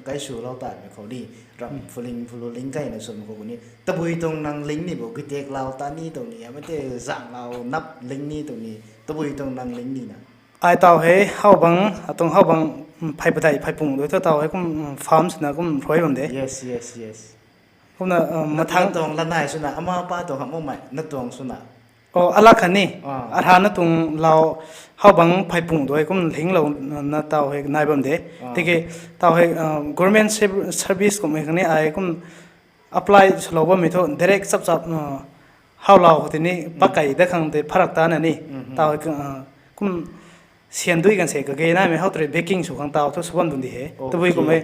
kai swlou tatmei khou ni, ram phuling phulu ling kayna swmei khou ni tabui tuang nang ling ni bo, guitek lau ta ni tuang ni, amei tei zang lau nap ling ni tuang ni, tabui tuang nang ling ni na. Ai taw hei how bang, atuang how bang, phey padeih phey pung dui thu taw hei kum farm swna kum ruai bam de. Kumna mathang tuang lanai swna ama pa tuang hamh makmei na tuang swna, alak khatni, arana tuang lau, how bang phey pung dui kum linglouna taw hei nai bam de. Tiki taw hei government service kummei khang ni ai kum apply swlou bammei thu direct chap chap howlau khou tei ni pakei dat khang tei pharak tana ni, taw hei kum syan dui ganv se kage naimei how tei rui baking sw khang taw thu sw bam tuang di he. Tabui kummei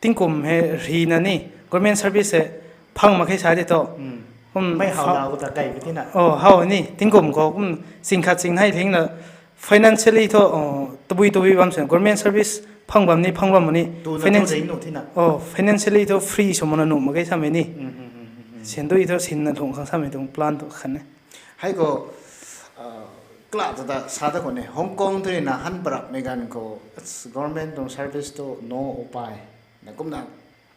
tingkum hei rina ni government service hei phang mak khe sa di thu, kum how ni tingkum khou kum ching khat ching nei lingna financially thu tabui tabui bam sw government service phang bam ni phang bam ni, financially thu free sw makna nuh mak khe samei ni. Syan dui thu sinna lung khang samei tuang plan tu khan e. Hei khou kala ta ta sa ta khou ni, Hong Kong tu rina han parapmei ganv khou government tuang service tu no upai na kumna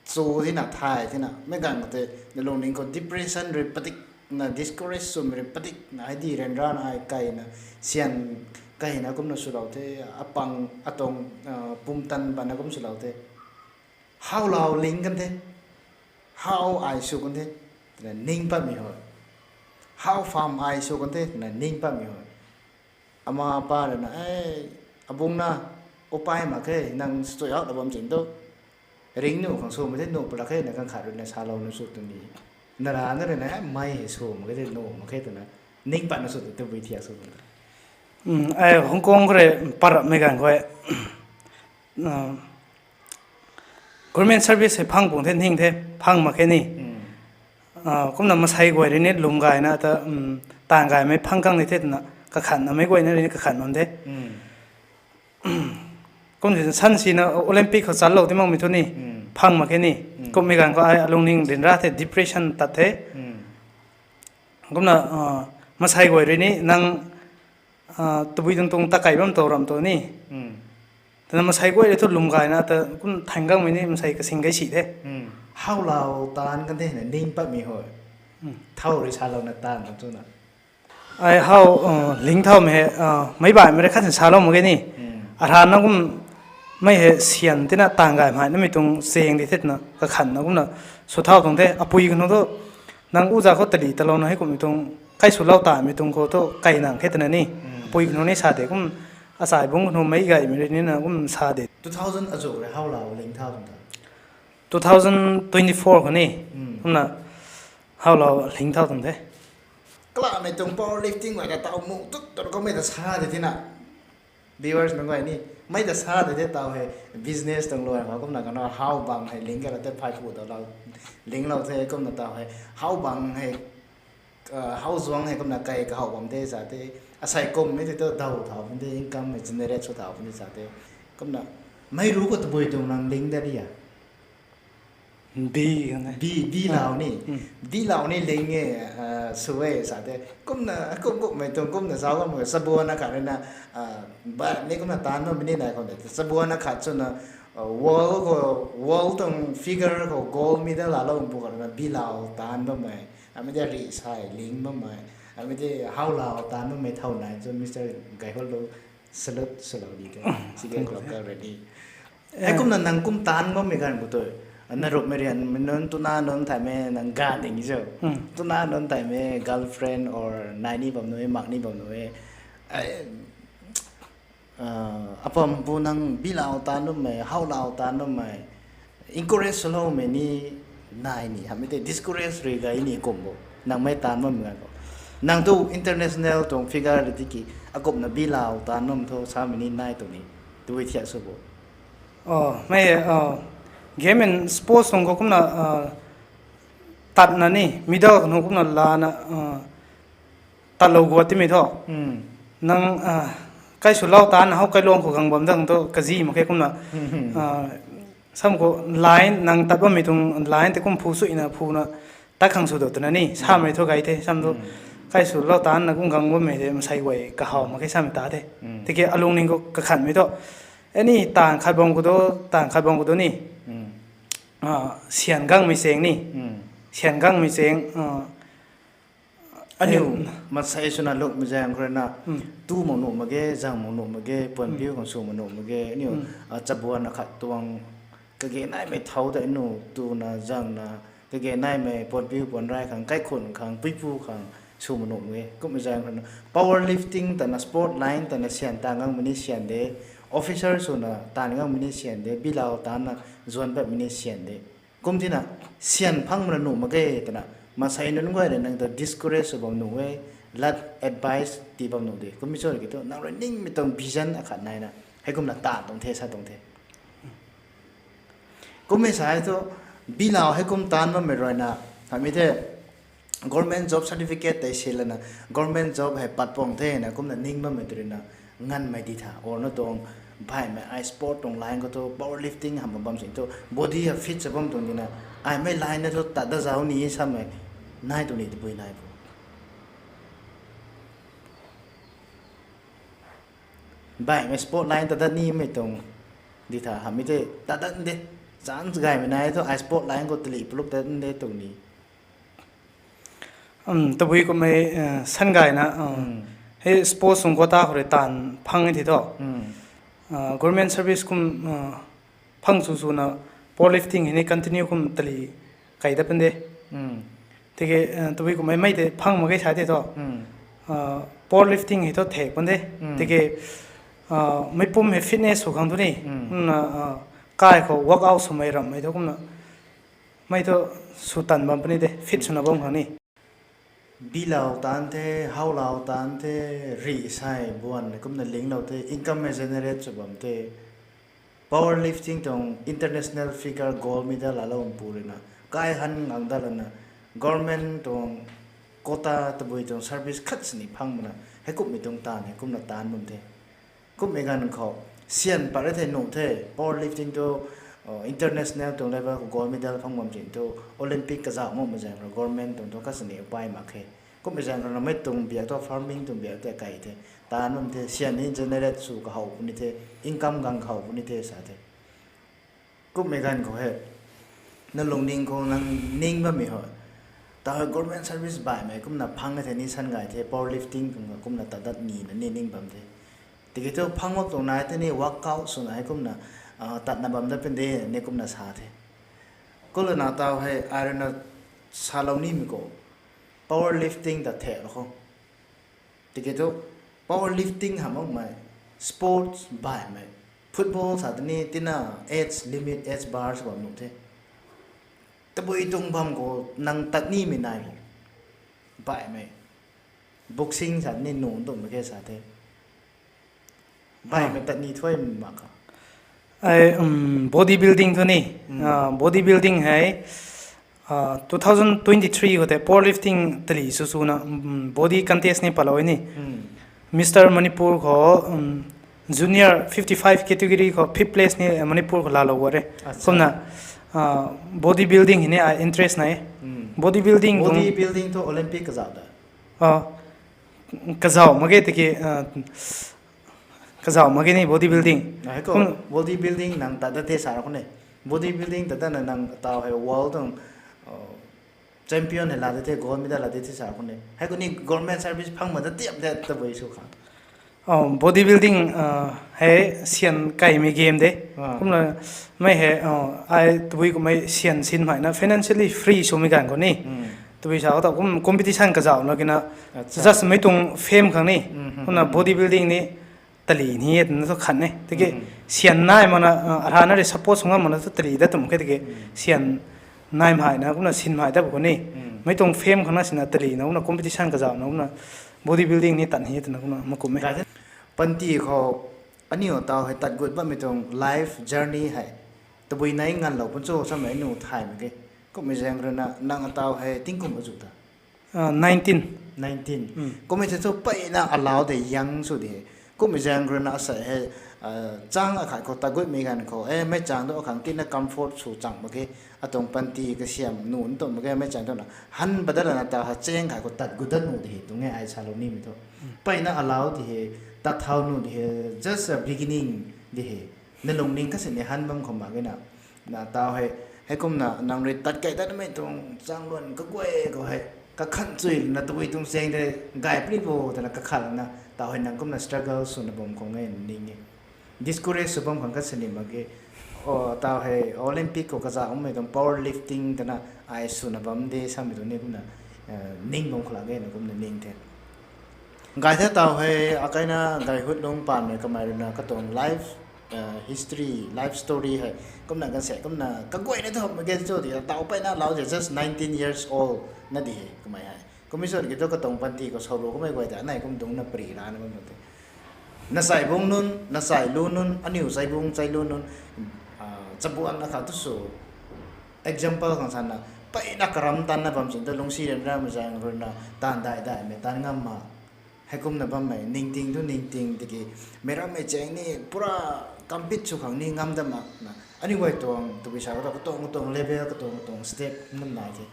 chu thina thay thina mei ganv khou tei na lungning khou depression rui padikna, discourage swmei rui padikna, hei di ryanrana ai keyna, syan keyna kumna swlou the, apang atuang pumtan pana kum swlou the. Howlau ling kan the, how ai sw kan the, twna ning patmei hoi. How farm ai sw kan the twna ning patmei hoi. Ama pa rui na, abung na, upai mak khe, nang stui out na bam chin tu ring nuh khang swmei the, nuh palak khe na kang khat rui na salouna sw tw ni. Nara na rui na, mei hei sw mak khe the, nuh mak khe twna ning patna sw tu tabui thiak sw tu. Ai Hong Kong khou rui parapmei ganv khou government service hei phang pung the, ning the, phang mak khe ni. Kumna masei guay rui ni lwm gayna ta, taanv gaymei phang kang ni the twna kakhanna meic guayna rui ni kakhan bam the. Kum si san sina Olympic khou chalou ti makmei thu ni phang mak khe ni. Kummei ganv khou ai alungning ryanra the, depression tat the. Kumna masei guay rui ni nang tabui tuang tuang takei bam tu ram tu ni, twna masei guay rui thu lwm gayna ta kum thanggangmei ni masei kasing gay si the. Howlau taanv kan the na ning patmei hoi. Thow rui salouna taanv kan twna. Ai how ling thaumei hei meic baihmei rui khat si salou mak ge ni. Arana kum mei hei syan tina taanv gay mei namei tuang cheng di the twna kakhanna kumna sw thau tuang the. Apui kanu thu nang uza khou tali talouna hei kummei tuang kai swlou tamei tuang khou thu kai nang khe twna ni. Apui kanu ni sa de kum, achai bung kanu meic gaymei rui ni na kum sa de. Two thousand azu rui howlau ling thau tuang the. Two thousand twenty four khou ni kumna howlau ling thau tuang the. Kalamei tuang powerlifting guay ka taw mu tuk tu kumna mei ta sa de tina. Viewers nunc guay ni, mei ta sa de the taw hei business tuang luai khou kumna kanu how bang hei ling kala the phey pu talou, linglou the kumna taw hei how bang hei, how zuang hei kumna kai kahow bam the sa the, asei kummei tei tu daw thau pun the, income hei generate sw thau pun the sa the, kumna mei ru khou tabui tuang nang ling da ria. Bi, bi lau ni, bi lau ni ling e, sw e sa the. Kumna kum kummei tuang kumna zauc bam mak ge, chabuana khat rui na, ba ni kumna taanv bammei ni nai khou de, chabuana khat swna world khou, world tuang figure khou gold medal laalou pu khat rui na bi lau taanv bammei, amei tei rih sai ling bammei, amei tei howlau taanv bammei thow nai chu Mister Gaihotlu salute swlou di the. Sige, club ka ready. Heikumna nang kum taanv bammei ganv khou tu, na rupmei rianmei nunc, tuna nunc thaymei nang ga ding cho, tuna nunc thaymei girlfriend or nai ni bam nuh e, mak ni bam nuh e, Apam pu nang bilau tan bammei, howlau tan bammei, encourage swloumei ni nai ni, hamei tei discourage rui gay ni kum bo, nang mei tan bammei ganv khou. Nang tu international tuang figure ri tiki, akumna bilau tan bam thu samei ni nai tu ni, tui thiak sw bo. Mei, game and sports tuang khou kumna tatna ni, medal kanu kumna lana tatlou guat timei thu. Nang kaiswlou tan how kailuang khou gang bam dang thu kazi mak khe kumna. Sam khou line nang tat bammei tuang line tei kum phu suina phuna tat khang sw do twna ni samei thu gay the sam thu. Kaiswlou tan na kum gang bammei tei masei guay kahaw mak khe samei ta the. Tiki alungning khou kakhanmei thu, any taanv khat bam khou do, taanv khat bam khou do ni, syan gangmei cheng ni, syan gangmei cheng, aniu masei swna lukmei zaeng khou rui na, tu mak nuh mak ge, zang mak nuh mak ge, puanpiu khang sw mak nuh mak ge, aniu chabuan akhat tuang kage naimei thau tei aniu tuna zangna, kage naimei puanpiu puanrai khang, kaikhun khang, puipu khang sw mak nuh mak ge. Kummei zaeng khou rui na power lifting tana, sport line tana syan taanv gangmei ni syan de, officer swna taanv gangmei ni syan de, bilau tanna zuan patmei ni syan de. Kum tina syan phang mana nuh mak ge twna masei nunc guay rui nang ta discourage sw bam nuh e, lat advice tii bam nuh de. Kummei cho ki thu nang rui ningmei tuang vision akhat naina, heikumna taanv tuang the, sa tuang the. Kummei sa e thu, bilau heikum taanv bammei rui na, hamei the, government job certificate tei si lana, government job hei pat puang thena kumna ning bammei tu rui na, nganvmei di tha, or na tuang baihmei ai sport tuang line khou thu, power lifting hamh bam bam sing thu, body ha fit sa bam tuang dina, aimei line na thu tat da zauc ni samei nai tu ni tabui nai bo. Baihmei sport line tat dat nimei tuang di tha, hamei tei tat dat de. Chance gaymei nai thu ai sport line khou tali plup tat de tuang ni. Tabui kummei, san gayna, hei sports tuang quota khou rui taanv phang e the thu, government service kum phang sw swna power lifting hei ni continue kum tali kai dat pan de. Tiki tabui kummei mei tei phang mak ge sa the thu, power lifting hei thu thek pan de. Tiki meipum hei fitness sw khang thu ni, kumna kai khou workout swmei ramhmei thu kumna mei thu sw tan bam puni de, fit swna bam khang ni. Bilau taanv the, howlau taanv the, rih sai buan kumna linglou the, income hei generate sw bam the. Power lifting tuang international figure gold medal laalou mpu rui na, kai han ngang dat lana, government tuang quota tabui tuang service khat sini phang mana, heikumhmei tuang taanv hei kumna taanv bam the. Kummei ganv khou, syan pat re thei nuh the, power lifting thu international tuang level khou gold medal phang bam sin thu, Olympic kazauh makmei zaeng rui government tuang thu khat sini upai mak khe. Kummei zaeng rui na mei tuang biak thu farming tuang biak tei kai the, taanv bam the, syan ni generate sw kahow puni the, income gang kahow puni the sa the. Kummei ganv khou hei, na lungning khou nang ning bammei ho, ta hei government service baihmei kumna phang e thei ni san gay the, power lifting tuang kumna tat dat nina ni ning bam the. Tiki thu phang mak tuang nai tei ni workout swna hei kumna tatna bam dat pan de ni kumna sa the. Kulana taw hei ai rui na salou nimei khou, power lifting ta thelou khou. Tiki thu power lifting hamh makmei, sports baihmei, football sa tei ni tina age limit, age bar sw bam nuh the. Tabui tuang bam khou nang tat nimei nai baihmei, boxing sa tei ni nuh tumei khe sa the. Baihmei tat ni thuai mak kha. Ai body building thu ni, body building hei two thousand twenty three khou tei power lifting tali sw swna body contest ni palou ni. Mister Manipur khou, junior fifty five category khou fifth place ni Manipur khou laalou guat re. Kumna body building hei ni ai interest nai. Body building tuang, body building thu Olympic kazauh da? Kazauh mak ge tiki, kazauh mak ge ni body building. Body building nang tat dat the sa ra khou ni, body building tat datna nang taw hei world tuang champion hei laa de the, gold medal laa de the sa ra khou ni, hei khou ni government service phang mak dat tiap de tabui sw khang. Body building hei syan kaimei game de. Kumna mei hei, ai tabui kummei syan sinmei na financially free swmei ganv khou ni, Tabui sa khou ta kum competition kazauhna kina, just mei tuang fame khang ni, kumna body building ni tali ni e twna thu khat e. Tiki syan nai makna, arana rui support sw ngam makna thu tali dat tum khe tiki, syan nai mhai na kumna sin mhai dat khou ni, mei tuang fame khang na sina tali na kumna competition kazauhna kumna body building ni tat ni e twna kumna makum e. Panty khou aniu taw hei tat gut bammei tuang life journey hei tabui nai nganvlou pun cho samei nu thay mak ge. Kummei zaeng ruina nang ataw hei tingkum azu ta? Nineteen. Kummei se thu peyna alau de young sw de. Kummei zaeng ruina asei hei, chang akhat khou tat gutmei ganv khou, e, meic chang tu akhang tina comfort sw chang mak ge, atuang panty kasiam nu ntum mak ge, meic chang tu na han padat lana taw hei chang khat khou tat gut dat nu de hei tuang e ai salou nimei thu. Peyna alau de hei, tat thau nu de hei, just a beginning de hei. Na lungning kasi ni han bam khou mak ge na. Na taw hei, heikumna nang rui tat kei datmei tuang chang luan kaguay khou hei, kakhan chui na tabui tuang chang de gay puni bo twna kakhat lana taw hei nang kumna struggle swna bam khang e ning e. Discourage sw bam khang kasi ni mak ge. O, taw hei Olympic khou kazauhmei tuang power lifting twna ai swna bam de samei tuang ni kumna ning bam khou la ge na kumna ning the. Gay the taw hei akaina gay hut lung panmei kamei ruina katuang life history, life story hei kumna ganv se kumna kaguayna thu mak ge cho ti taw peyna lau de just nineteen years old na di hei kamei hei. Kummei sw ki thu katuang panty khou sauru kamei guay ta nai kum dungcna pari rana bam te. Na chai bung nunc, na chai lu nunc, aniu chai bung chai lu nunc, chabuan akhat tu sw example khang sana, peyna karam tanna bam sin tu lungcsi ryanramei zaeng ruina taanv dai daimei taanv ngam ma. Heikumna bammei ningting tu ningting tiki, meic rammei chang ni pura compete sw khang ni ngam dat mak na. Aniu guay tuang tabui sa khou ta katuang katuang level, katuang katuang step nam nai the.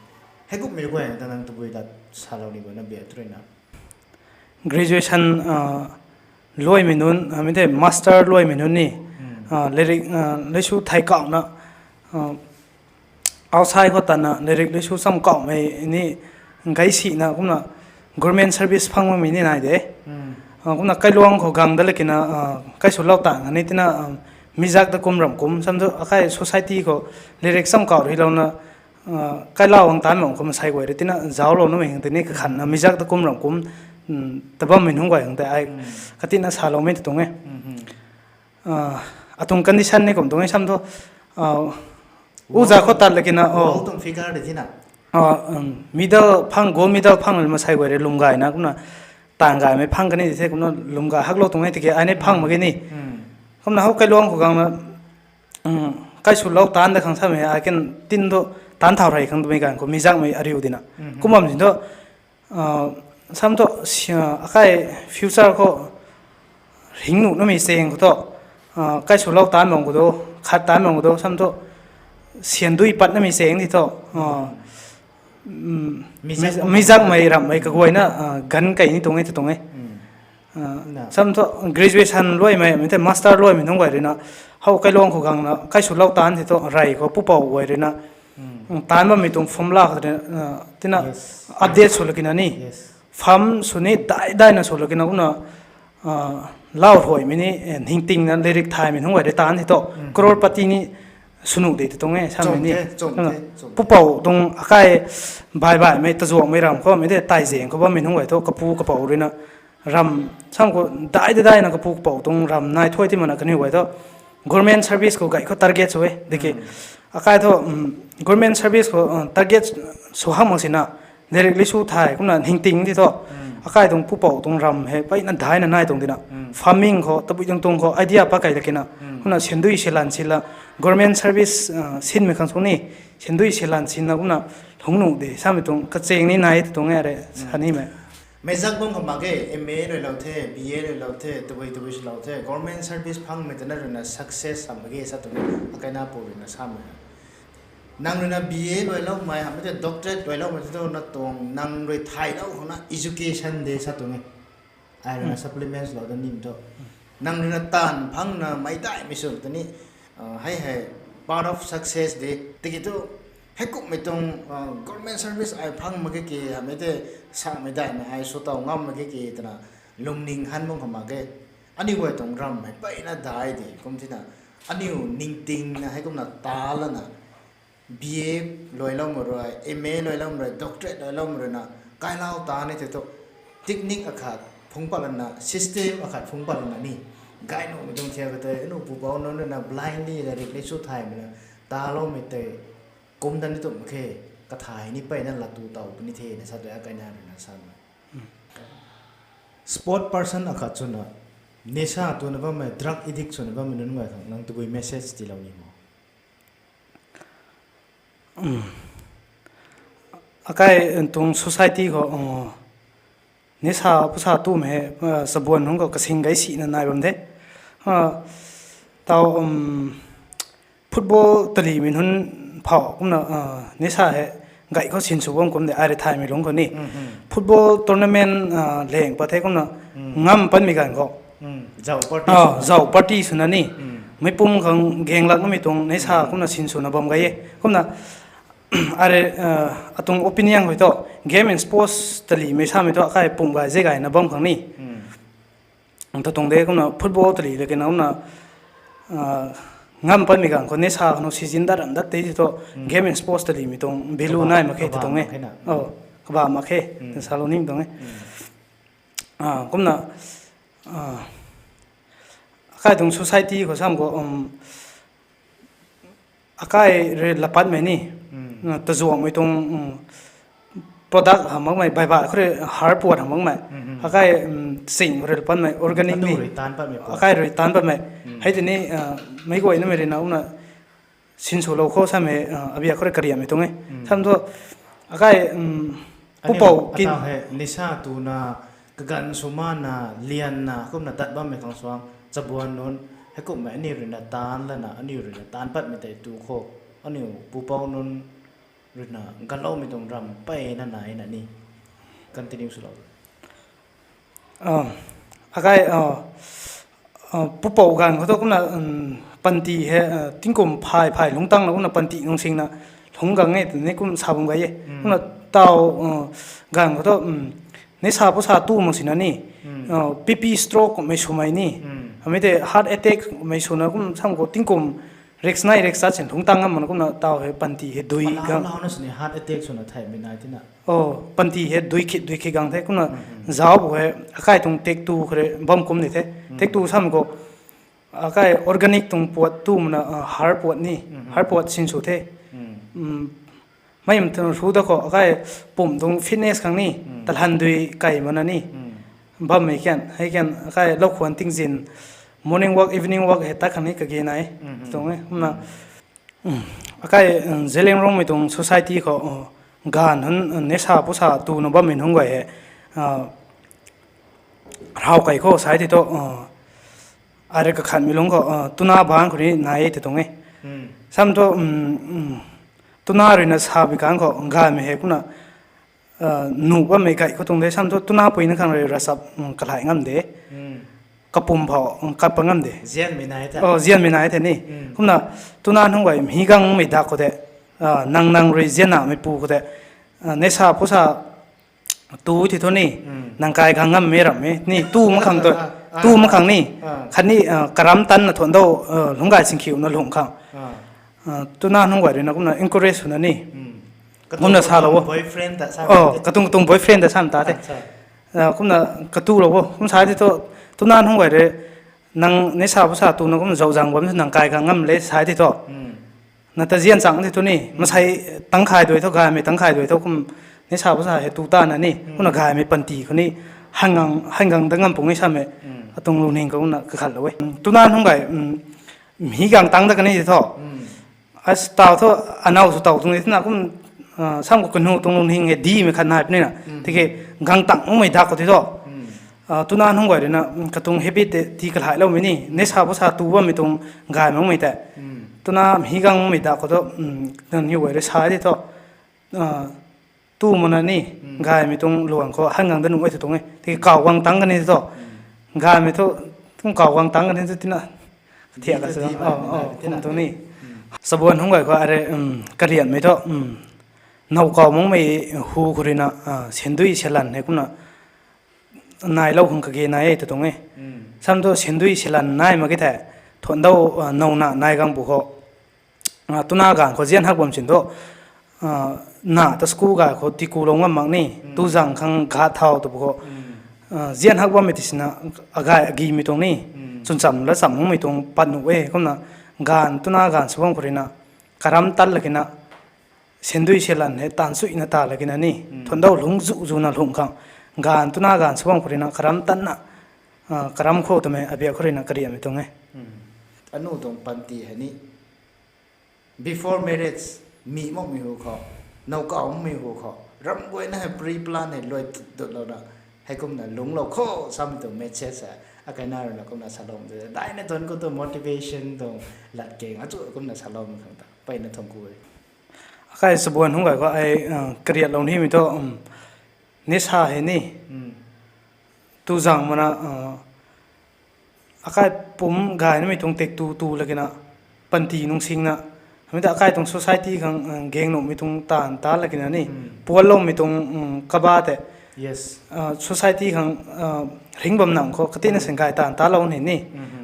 Heikumhmei guay ta nang tabui lat salou ni bo na bia tu ruina? Graduation luaimei nunc, mei tei master luaimei nunc ni, lairik, leisu thei kauhna, outside khou tana lairik leisu cham kauhmei ni gay sina kumna government service phang makmei ni nai de. Kumna kailuang khou gang dat lakina, kaiswlou taanv kha ni tina, mizak ta kum ramh kum sam thu akai society khou lairik cham kauh ruilouna, kailau ang taanv bam khou masei guay rui tina zauclou namei khang tei ni kakhanna mizak ta kum ramh kum, ta bammei nunc guay khang tei ai katina saloumei ta tuang e. Atuang condition ni kum tuang e sam thu, uza khou tat lakina, middle phang, gold medal phang masei guay rui lwm gayna kumna taanv gaymei phang kani di the kumna lwm gay haklou tuang e tiki ai ni phang mak ge ni. Kumna how kailuang khou gangna, kaiswlou taanv da khang samei ai kan tin thu taanv thau rey khang twmei ganv khou mizakmei ariu dina. Kum bam sin thu, sam thu, akai future khou ringnuh namei chaeng khou thu, kaiswlou taanv bam khou tu, khat taanv bam khou tu sam thu, syan dui pat namei chaeng di thu, mizakmei ramhmei kaguayna ganv kei ni tuang e tu tuang e. Sam thu graduation luaimei, mei tei master luaimei nunc guay ruina, how kailuang khou gangna kaiswlou taanv di thu rey khou pupouc guay ruina, taanv bammei tuang formula khou tina update sw lakina ni, farm sw ni dai daina sw lakina kumna, lau ruaimei ni, ningtingna lairik thaymei nunc guay rui taanv di thu crorepati ni swnuh de tu tuang e samei ni. Pupouc tuang akai bai baihmei tazuanghmei ramv khou mei tei taizaeng khou bammei nunc guay thu kapu kapouc ruina, ram sam khou dai dai daina kapu kapouc tuang ram nai thuay ti mana kaniw guay thu government service khou gay khou target sw e tiki, akai thu government service khou target sw hak mak sina, lairik leisu thay kumna ningting di thu, akai tuang pupouc tuang ram hei peyna daina nai tuang dina, farming khou tabui tuang tuang khou idea pa kei lakina, kumna syan dui syan lan sila, government service sinmei khang sw ni, syan dui syan lan sina kumna lungcnuh de samei tuang kachaeng ni nai tu tuang e re sa nimei. Meizak bam khou mak ge, M A ruilou the, B A ruilou the, tabui tabui swlou the, government service phangmei tana ruina success sam mak ge sa tuang e, akaina pu ruina samei. Nang ruina B A ruiloumei hamhmei tei doctorate ruiloumei tei thu na tuang nang rui thaylou khou na education de sa tuang e. Ai ruina supplements lou da nim thu, nang ruina taanv phangna meic daihmei sw ta ni, hei hei part of success de. Tiki thu heikumhmei tuang government service ai phang mak ge ki, hamhmei tei samei daihmei ai sw taw ngam mak ge ki twna lungning han bam khou mak ge. Aniu guay tuang ram hei peyna dai de kum tina, aniu ningtingna heikumna ta lana B A luailoumei rui, M A luailoumei rui, doctorate luailoumei rui na, kailau ta ni tei tu, technique akhat phungc pat lana, system akhat phungc pat lana ni, gay nuhmei tuang thiak ka tei, anu pupouc nunc rui na blindly lairik lei su thaymei na, taloumei tei, kum dan ni tum khe, kathai ni peyna latu taw puni the na sa tei, akai na rui na sa ma. Sport person akhat swna, nisa twna bammei, drug addict swna bammei nunc guay khang nang tabui message tiilou ni mo? Akai tuang society khou, nisa pusa tumei hei, chabuan nunc khou kasing gay sina nai bam the. Tau, football talimei nunc phou kumna, nisa hei gay khou sinsw bam kum de, ai rui thaymei lungc khou ni. Football tournament leng pat the kumna, ngam patmei ganv khou, zau party swna ni, meic pum khang gaenglak namei tuang nisa kumna sinswna bam gay e. Kumna, ai rui, atuang opinion khou thu, game and sports talimei samei thu akai pum gay ze gayna bam khang ni. Tatuang de kumna football tali le kena kumna, ngam patmei ganv khou nisa khou season dat ram dat tei thu, game and sports talimei tuang value nai mak khe tatuang e. Kaba mak khe, salou ning tuang e. Kumna, akai tuang society khou sam khou, akai rui lapatmei ni, tazuanghmei tuang, product hamh makmei, baibai khou rui har puat hamh makmei, akai, ching khou rui lapatmei organic ni, akai rui taanc patmei, hei tei ni, meic guay namei rui na kumna sinswlou khou samei, abia khou rui kariammei tuang e. Sam thu, akai, pupouc kin nisa twna, kaganv swmana, lianna kumna tat bammei khang suang, chabuan nunc, heikumhmei aniu rui na taanc lana, aniu rui na taanc patmei tei tu khou, aniu pupouc nunc rui na ganloumei tuang ram peyna nai na ni. Continue swlou. Akai, pupouc ganv khou thu kumna, panty hei, tingkum phay phay lungc tangna kumna panty nung singna lungc gang e twni kum sa bam gay e. Kumna tau, ganv khou thu, nisa pusa tu mak sina ni, P P stroke kummei swmei ni, amei tei heart attack kummei swna kum sam khou tingkum risk nai risk chat sin lungc tang ngam makna kumna tau hei panty hei dui gang, panty hei dui khit dui khit gang the kumna, zauc bu hei akai tuang taektw khou rui bam kum ni the. Taektw sam khou akai organic tuang puat tu makna, har puat ni, har puat sinsw the. Mei mtun ru da khou akai pum tuang fitness khang ni, talhan dui kai makna ni, bammei kan hei kan akai lou khwan tingzin, morning walk, evening walk hei tat khang ni kage nai, tuang e kumna, akai, Zeliangrongmei tuang society khou, ganv nunc, nisa pusa twna bammei nunc guay hei, raw kai khou sai tei thu, ai rui kakhanmei lungc khou, twna bangc khou ni nai e tei tuang e. Sam thu, twna rui na samei ganv khou gaymei hei kumna, nuh bammei gay khou tuang de. Sam thu twna pui na khang rui ravchap, kalai ngam de. Kapum phou, kat pat ngam de. Zianmei nai the ni. Kumna, twna nunc guay mhi gangmei dak khou de, nang nang rui ziannamei pu khou de, nisa pusa tu tei thu ni, nang kai gang ngammei ram e ni, tu mak khang tu, tu mak khang ni, khatni, karam tanna thuan dou, lungc gay singkhiuna lungc khang, twna nunc guay rui na kumna encourage swna ni, kumna salou o. Katuang katuang boyfriend ta sam ta the. Kumna, katulou o kum sa tei thu, twna nunc guay rui, nang nisa pusa twna kumna zauc zang bam nang kai gang ngam le sa tei thu, nang ta zian chang tei thu ni, masei tangkhay dui thu, gaymei tangkhay dui thu kum, nisa pusa hei tu tana ni kumna gaymei panty khou ni, han gang da ngam pung e samei, atuang lungning khou kumna kakhatlou e. Twna nunc guay, mhi gang tang da kan ni tei thu, tau thu, anow sw taw tuang ni twna kum, sam khou kanu tuang lungning hei dimei khat nai puni na, tiki, gang tang makmei dak khou tei thu, twna nunc guay rui na, katuang habit tei tii kalailoumei ni, nisa pusa tu bammei tuang gay makmei tei, twna mhi gang makmei dak khou thu, nang niw guay rui sa tei thu, tu makna ni, gaymei tuang luang khou han gang da nuh e tw tuang e. Tiki kaw gang tang kan ni thu, gaymei thu, kum kaw gang tang kan ni thu tina, thiak ka sa, kum tuang ni. Chabuan nunc guay khou arui, karianmei thu, now kaw makmei hu khou rui na, sandui salan hei kumna, nailou khang kage nai e tw tuang e. Sam thu sandui salan nai mak ge thei, thuan dou, nowna nai gang bu khou, Tuna gaanv khou zian hak bam sin thu, na ta school gay khou tikulou ngam mak ni, tu zang khang ghat thau tu khou, zian hak bammei ti sina, agay agimei tuang ni, chwn cham la cham makmei tuang pat nuh e. Kumna gaanv tuna gaanv sw bam khou ruina, karam tat lakina, sendui selan hei taanv chuina ta lakina ni, thuandau lungc zu zuna lungc khang, gaanv tuna gaanv sw bam khou ruina karam tatna, karam khou twmei abiak khou ruina kariamei tuang e. Anu tuang panty hei ni, before marriage, mi makmei hu khou, now kawmei hu khou, ram guayna hei pre-plan hei luai dutlouna, heikumna lungclou kho samei tuang message hei akaina ruina kumna saloumei tu daina thuanc khou tu motivation tuang lat keng achu kumna saloumei khang ta mpeyna thuanc ku e. Akai chabuan hungc gay khou ai kariatlou nimei thu, nisa hei ni, tu zang mana, akai pumc gaynamei tuang tek tu tu lakina, panty nungsingna, hamei ta akai tuang society khang gang nuhmei tuang taanv ta lakina ni, puanloumei tuang kaba tei, society khang ringc bam nang khou katina sin gay taanv talou ni ni.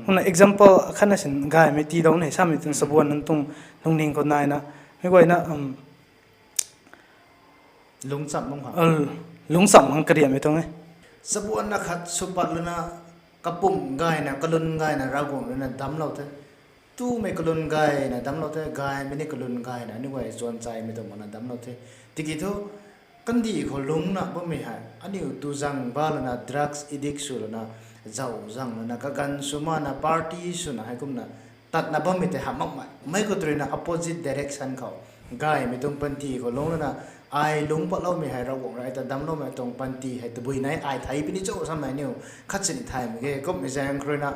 Kumna example akhatna sin gaymei tiilou ni samei tuang chabuan nunc tuang lungning khou naina, mei guayna, lungchamh lungc khang, lungchamh khang kariammei tuang e. Chabuan akhat sw pat lana, kapumc gayna, kalun gayna, Ravguangc ruina damclou the. Tumei kalun gayna damclou the, gaymei ni kalun gayna, aniu guay chuanchaimei tuang mana damclou the. Tiki thu, kandih khou lungcna bammei hei, aniu tu zang ba lana, drugs addict sw lana, zauh zang lana, kaganv sw mana, party swna, heikumna tatna bammei tei hamh makmei. Mei khou tu ruina opposite direction khou, gaymei tuang panty khou lungc lana, ai lungc patloumei hei Ravguangc rui ta damcloumei tuang panty hei tabui nai ai thei puni cho samei aniu khat sini thaymei ge. Kummei zaeng khou ruina,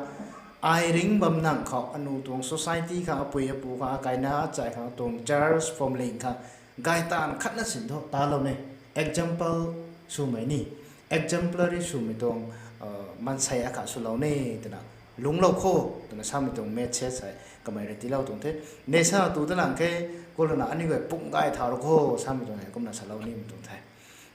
ai ringc bam nang khou, anu tuang society khang, apui apu khang, akaina achai khang, tuang church family khang, gay taanv khatna sin thu talou ni, example swmei ni, exemplary swmei tuang maansei akhat swlou ni twna, lungclou kho twna samei tuang message hei kamei rui tiilou tuang the. Nisa tu ta lang khe, khou lana aniu guay pumc gay thau rou kho samei tuang hei kumna salou nimei tuang the.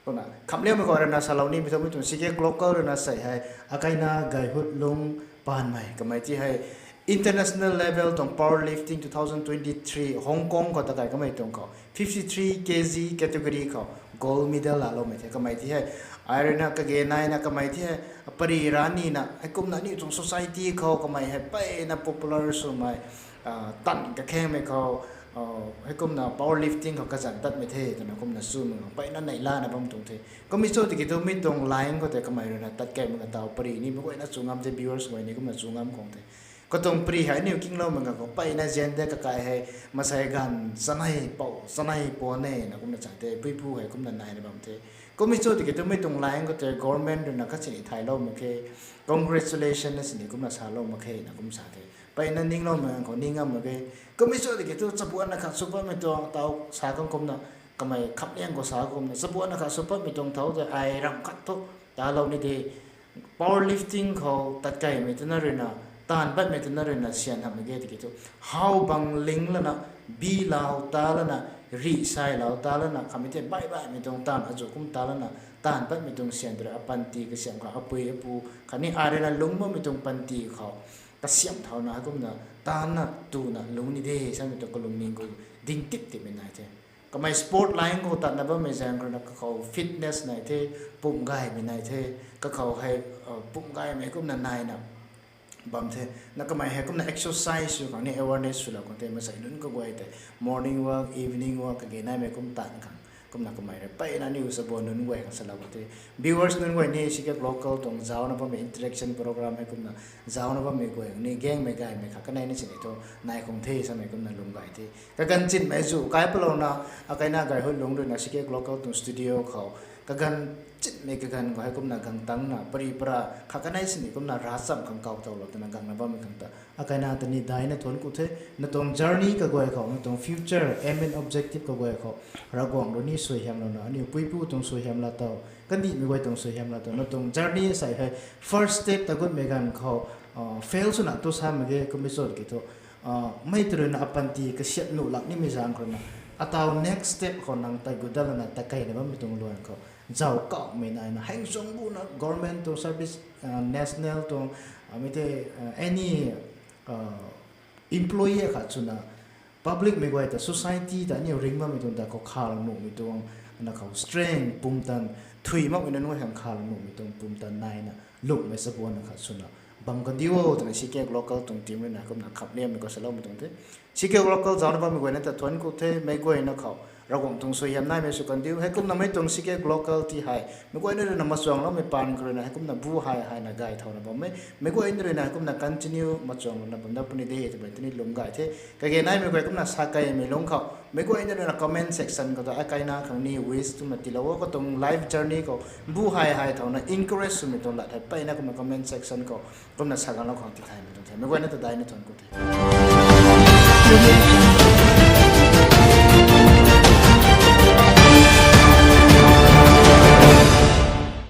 Kumna khamliammei khou ruina salou nimei tuang, mei tuang Sikek Local ruina sei hei, akaina Gayhut Lungc Panmei kamei ti hei, international level tuang powerlifting two thousand twenty-three Hong Kong khou takai kamei tuang khou fifty three K G category khou gold medal laaloumei the. Kamei ti hei, ai ruina kage naina kamei ti hei, pari ranina, heikumna aniu tuang society khou kamei hei mpeyna popular swmei, tan kakhengmei khou, heikumna powerlifting khou kazanc tatmei the twna kumna swmei khang mpeyna neihlana bam tuang the. Kummei cho tiki thu mei tuang line khou tei kamei ruina tat kaimei kataw pari ni mei guayna chu ngam the, viewers guay ni kumna chu ngam khang the. Katuang pari hei aniu kingloumei ganv khou mpeyna zian de, kakai hei masei ganv chanei pou, chanei puan e na kumna cha the, puipu hei kumna naina bam the. Kummei cho tiki thu mei tuang line khou tei government ruina khat sini thaylou mak khe, congratulation na sini kumna salou mak khe na kum sa the. Mpeyna ningloumei ganv khou ning ngam mak ge. Kummei cho tiki thu chabuan akhat sw patmei tuang taw sa khang kumna, kamei khamliang khou sa kumna, chabuan akhat sw patmei tuang thau tei ai ramh khat thu talou ni de. Powerlifting khou tat kaimei twna ruina, taanv patmei twna ruina syan hamhmei ge tiki thu, how bang ling lana, bi lau ta lana, rih sai lau ta lana, khamei tei baih baihmei tuang taanv azu kum ta lana, taanv patmei tuang syan tei rui apanty kasiamh khang, apui apu khatni ai ruina lungc bammei tuang panty khou kasiamh thauna, heikumna taanvna tuna lungc ni de samei tuang kalungning khou ding tip tipmei nai the. Kamei sport line khou tatna bammei zaeng khou ruina kakhou fitness nai the, pumc gaymei nai the, kakhou hei pumc gaymei kumna naina bam the. Na kamei hei kumna exercise sw khang ni awareness swlou khang the, masei nunc kaguay tei morning walk, evening walk kage naimei kum tan khang. Kumna kamei rui mpeyna aniu chabuan nunc guay khang salou khang the. Viewers nunc guay ni Sikek Local tuang zaucna bammei interaction program hei kumna zaucna bammei guay khang ni gaengmei gaymei khat kanei na sini thu nai khang the samei kumna lwm gay the. Kaganv chinmei zu kai palouna, akaina Gayhut Lungc ruina Sikek Local tuang studio khou kaganv chinmei kaganv khou hei kumna gang tangna pari para khat kanei sini kumna ravchapmei khang kaw towlou twna gangna bammei khang ta akaina ta ni daina thuanc ku the. Na tuang journey kaguay khou, na tuang future aim and objective kaguay khou Ravguangc rui ni suaihiamlouna, aniu puipu tuang suaihiam laa tow, kandihmei guay tuang suaihiam laa tow, na tuang journey sei hei first step ta gutmei ganv khou fail swna tu sa mak ge. Kummei cho tiki thu mei tei ruina apanty kasiamh nuh lak nimei zaeng khou ruina, ataw next step khou nang tei gut dat lana takeina bammei tuang luan khou zauc kauhmei naina, heng chuang buna government tuang service, national tuang, mei tei any employee khat swna publicmei guay ta, society ta aniu ringc bammei tuang ta khou khalou nuhmei tuang, na khou strength pumtan, thuy makmei nunc guay khang khalou nuhmei tuang pumtan naina lungmei chabuan na khat swna bam kandiu o twna C K Local tuang team ruina kumna khamliammei khou saloumei tuang the. C K Local zaucna bammei guayna ta thuanc ku the, meic guayna khou Ravguangc tuang suaihiam naimei sw kandiu. Heikumna mei tuang C K Local ti hei meic guayna ruina machuangloumei paan khou ruina heikumna bu hei hei na gay thauna bammei, meic guayna ruina heikumna continue machuanglouna bam dat puni de twmei tini lwm gay the. Kage naimei guay kumna sa keymei lungc khou meic guayna ruina comment section khou ta akaina khang ni wish twna tiilou o, katuang life journey khou bu hei hei thauna encourage swmei tuang lat hei mpeyna kumna comment section khou kumna sa ganglou khang tithaymei tuang the. Meic guayna ta daina thuanc ku the.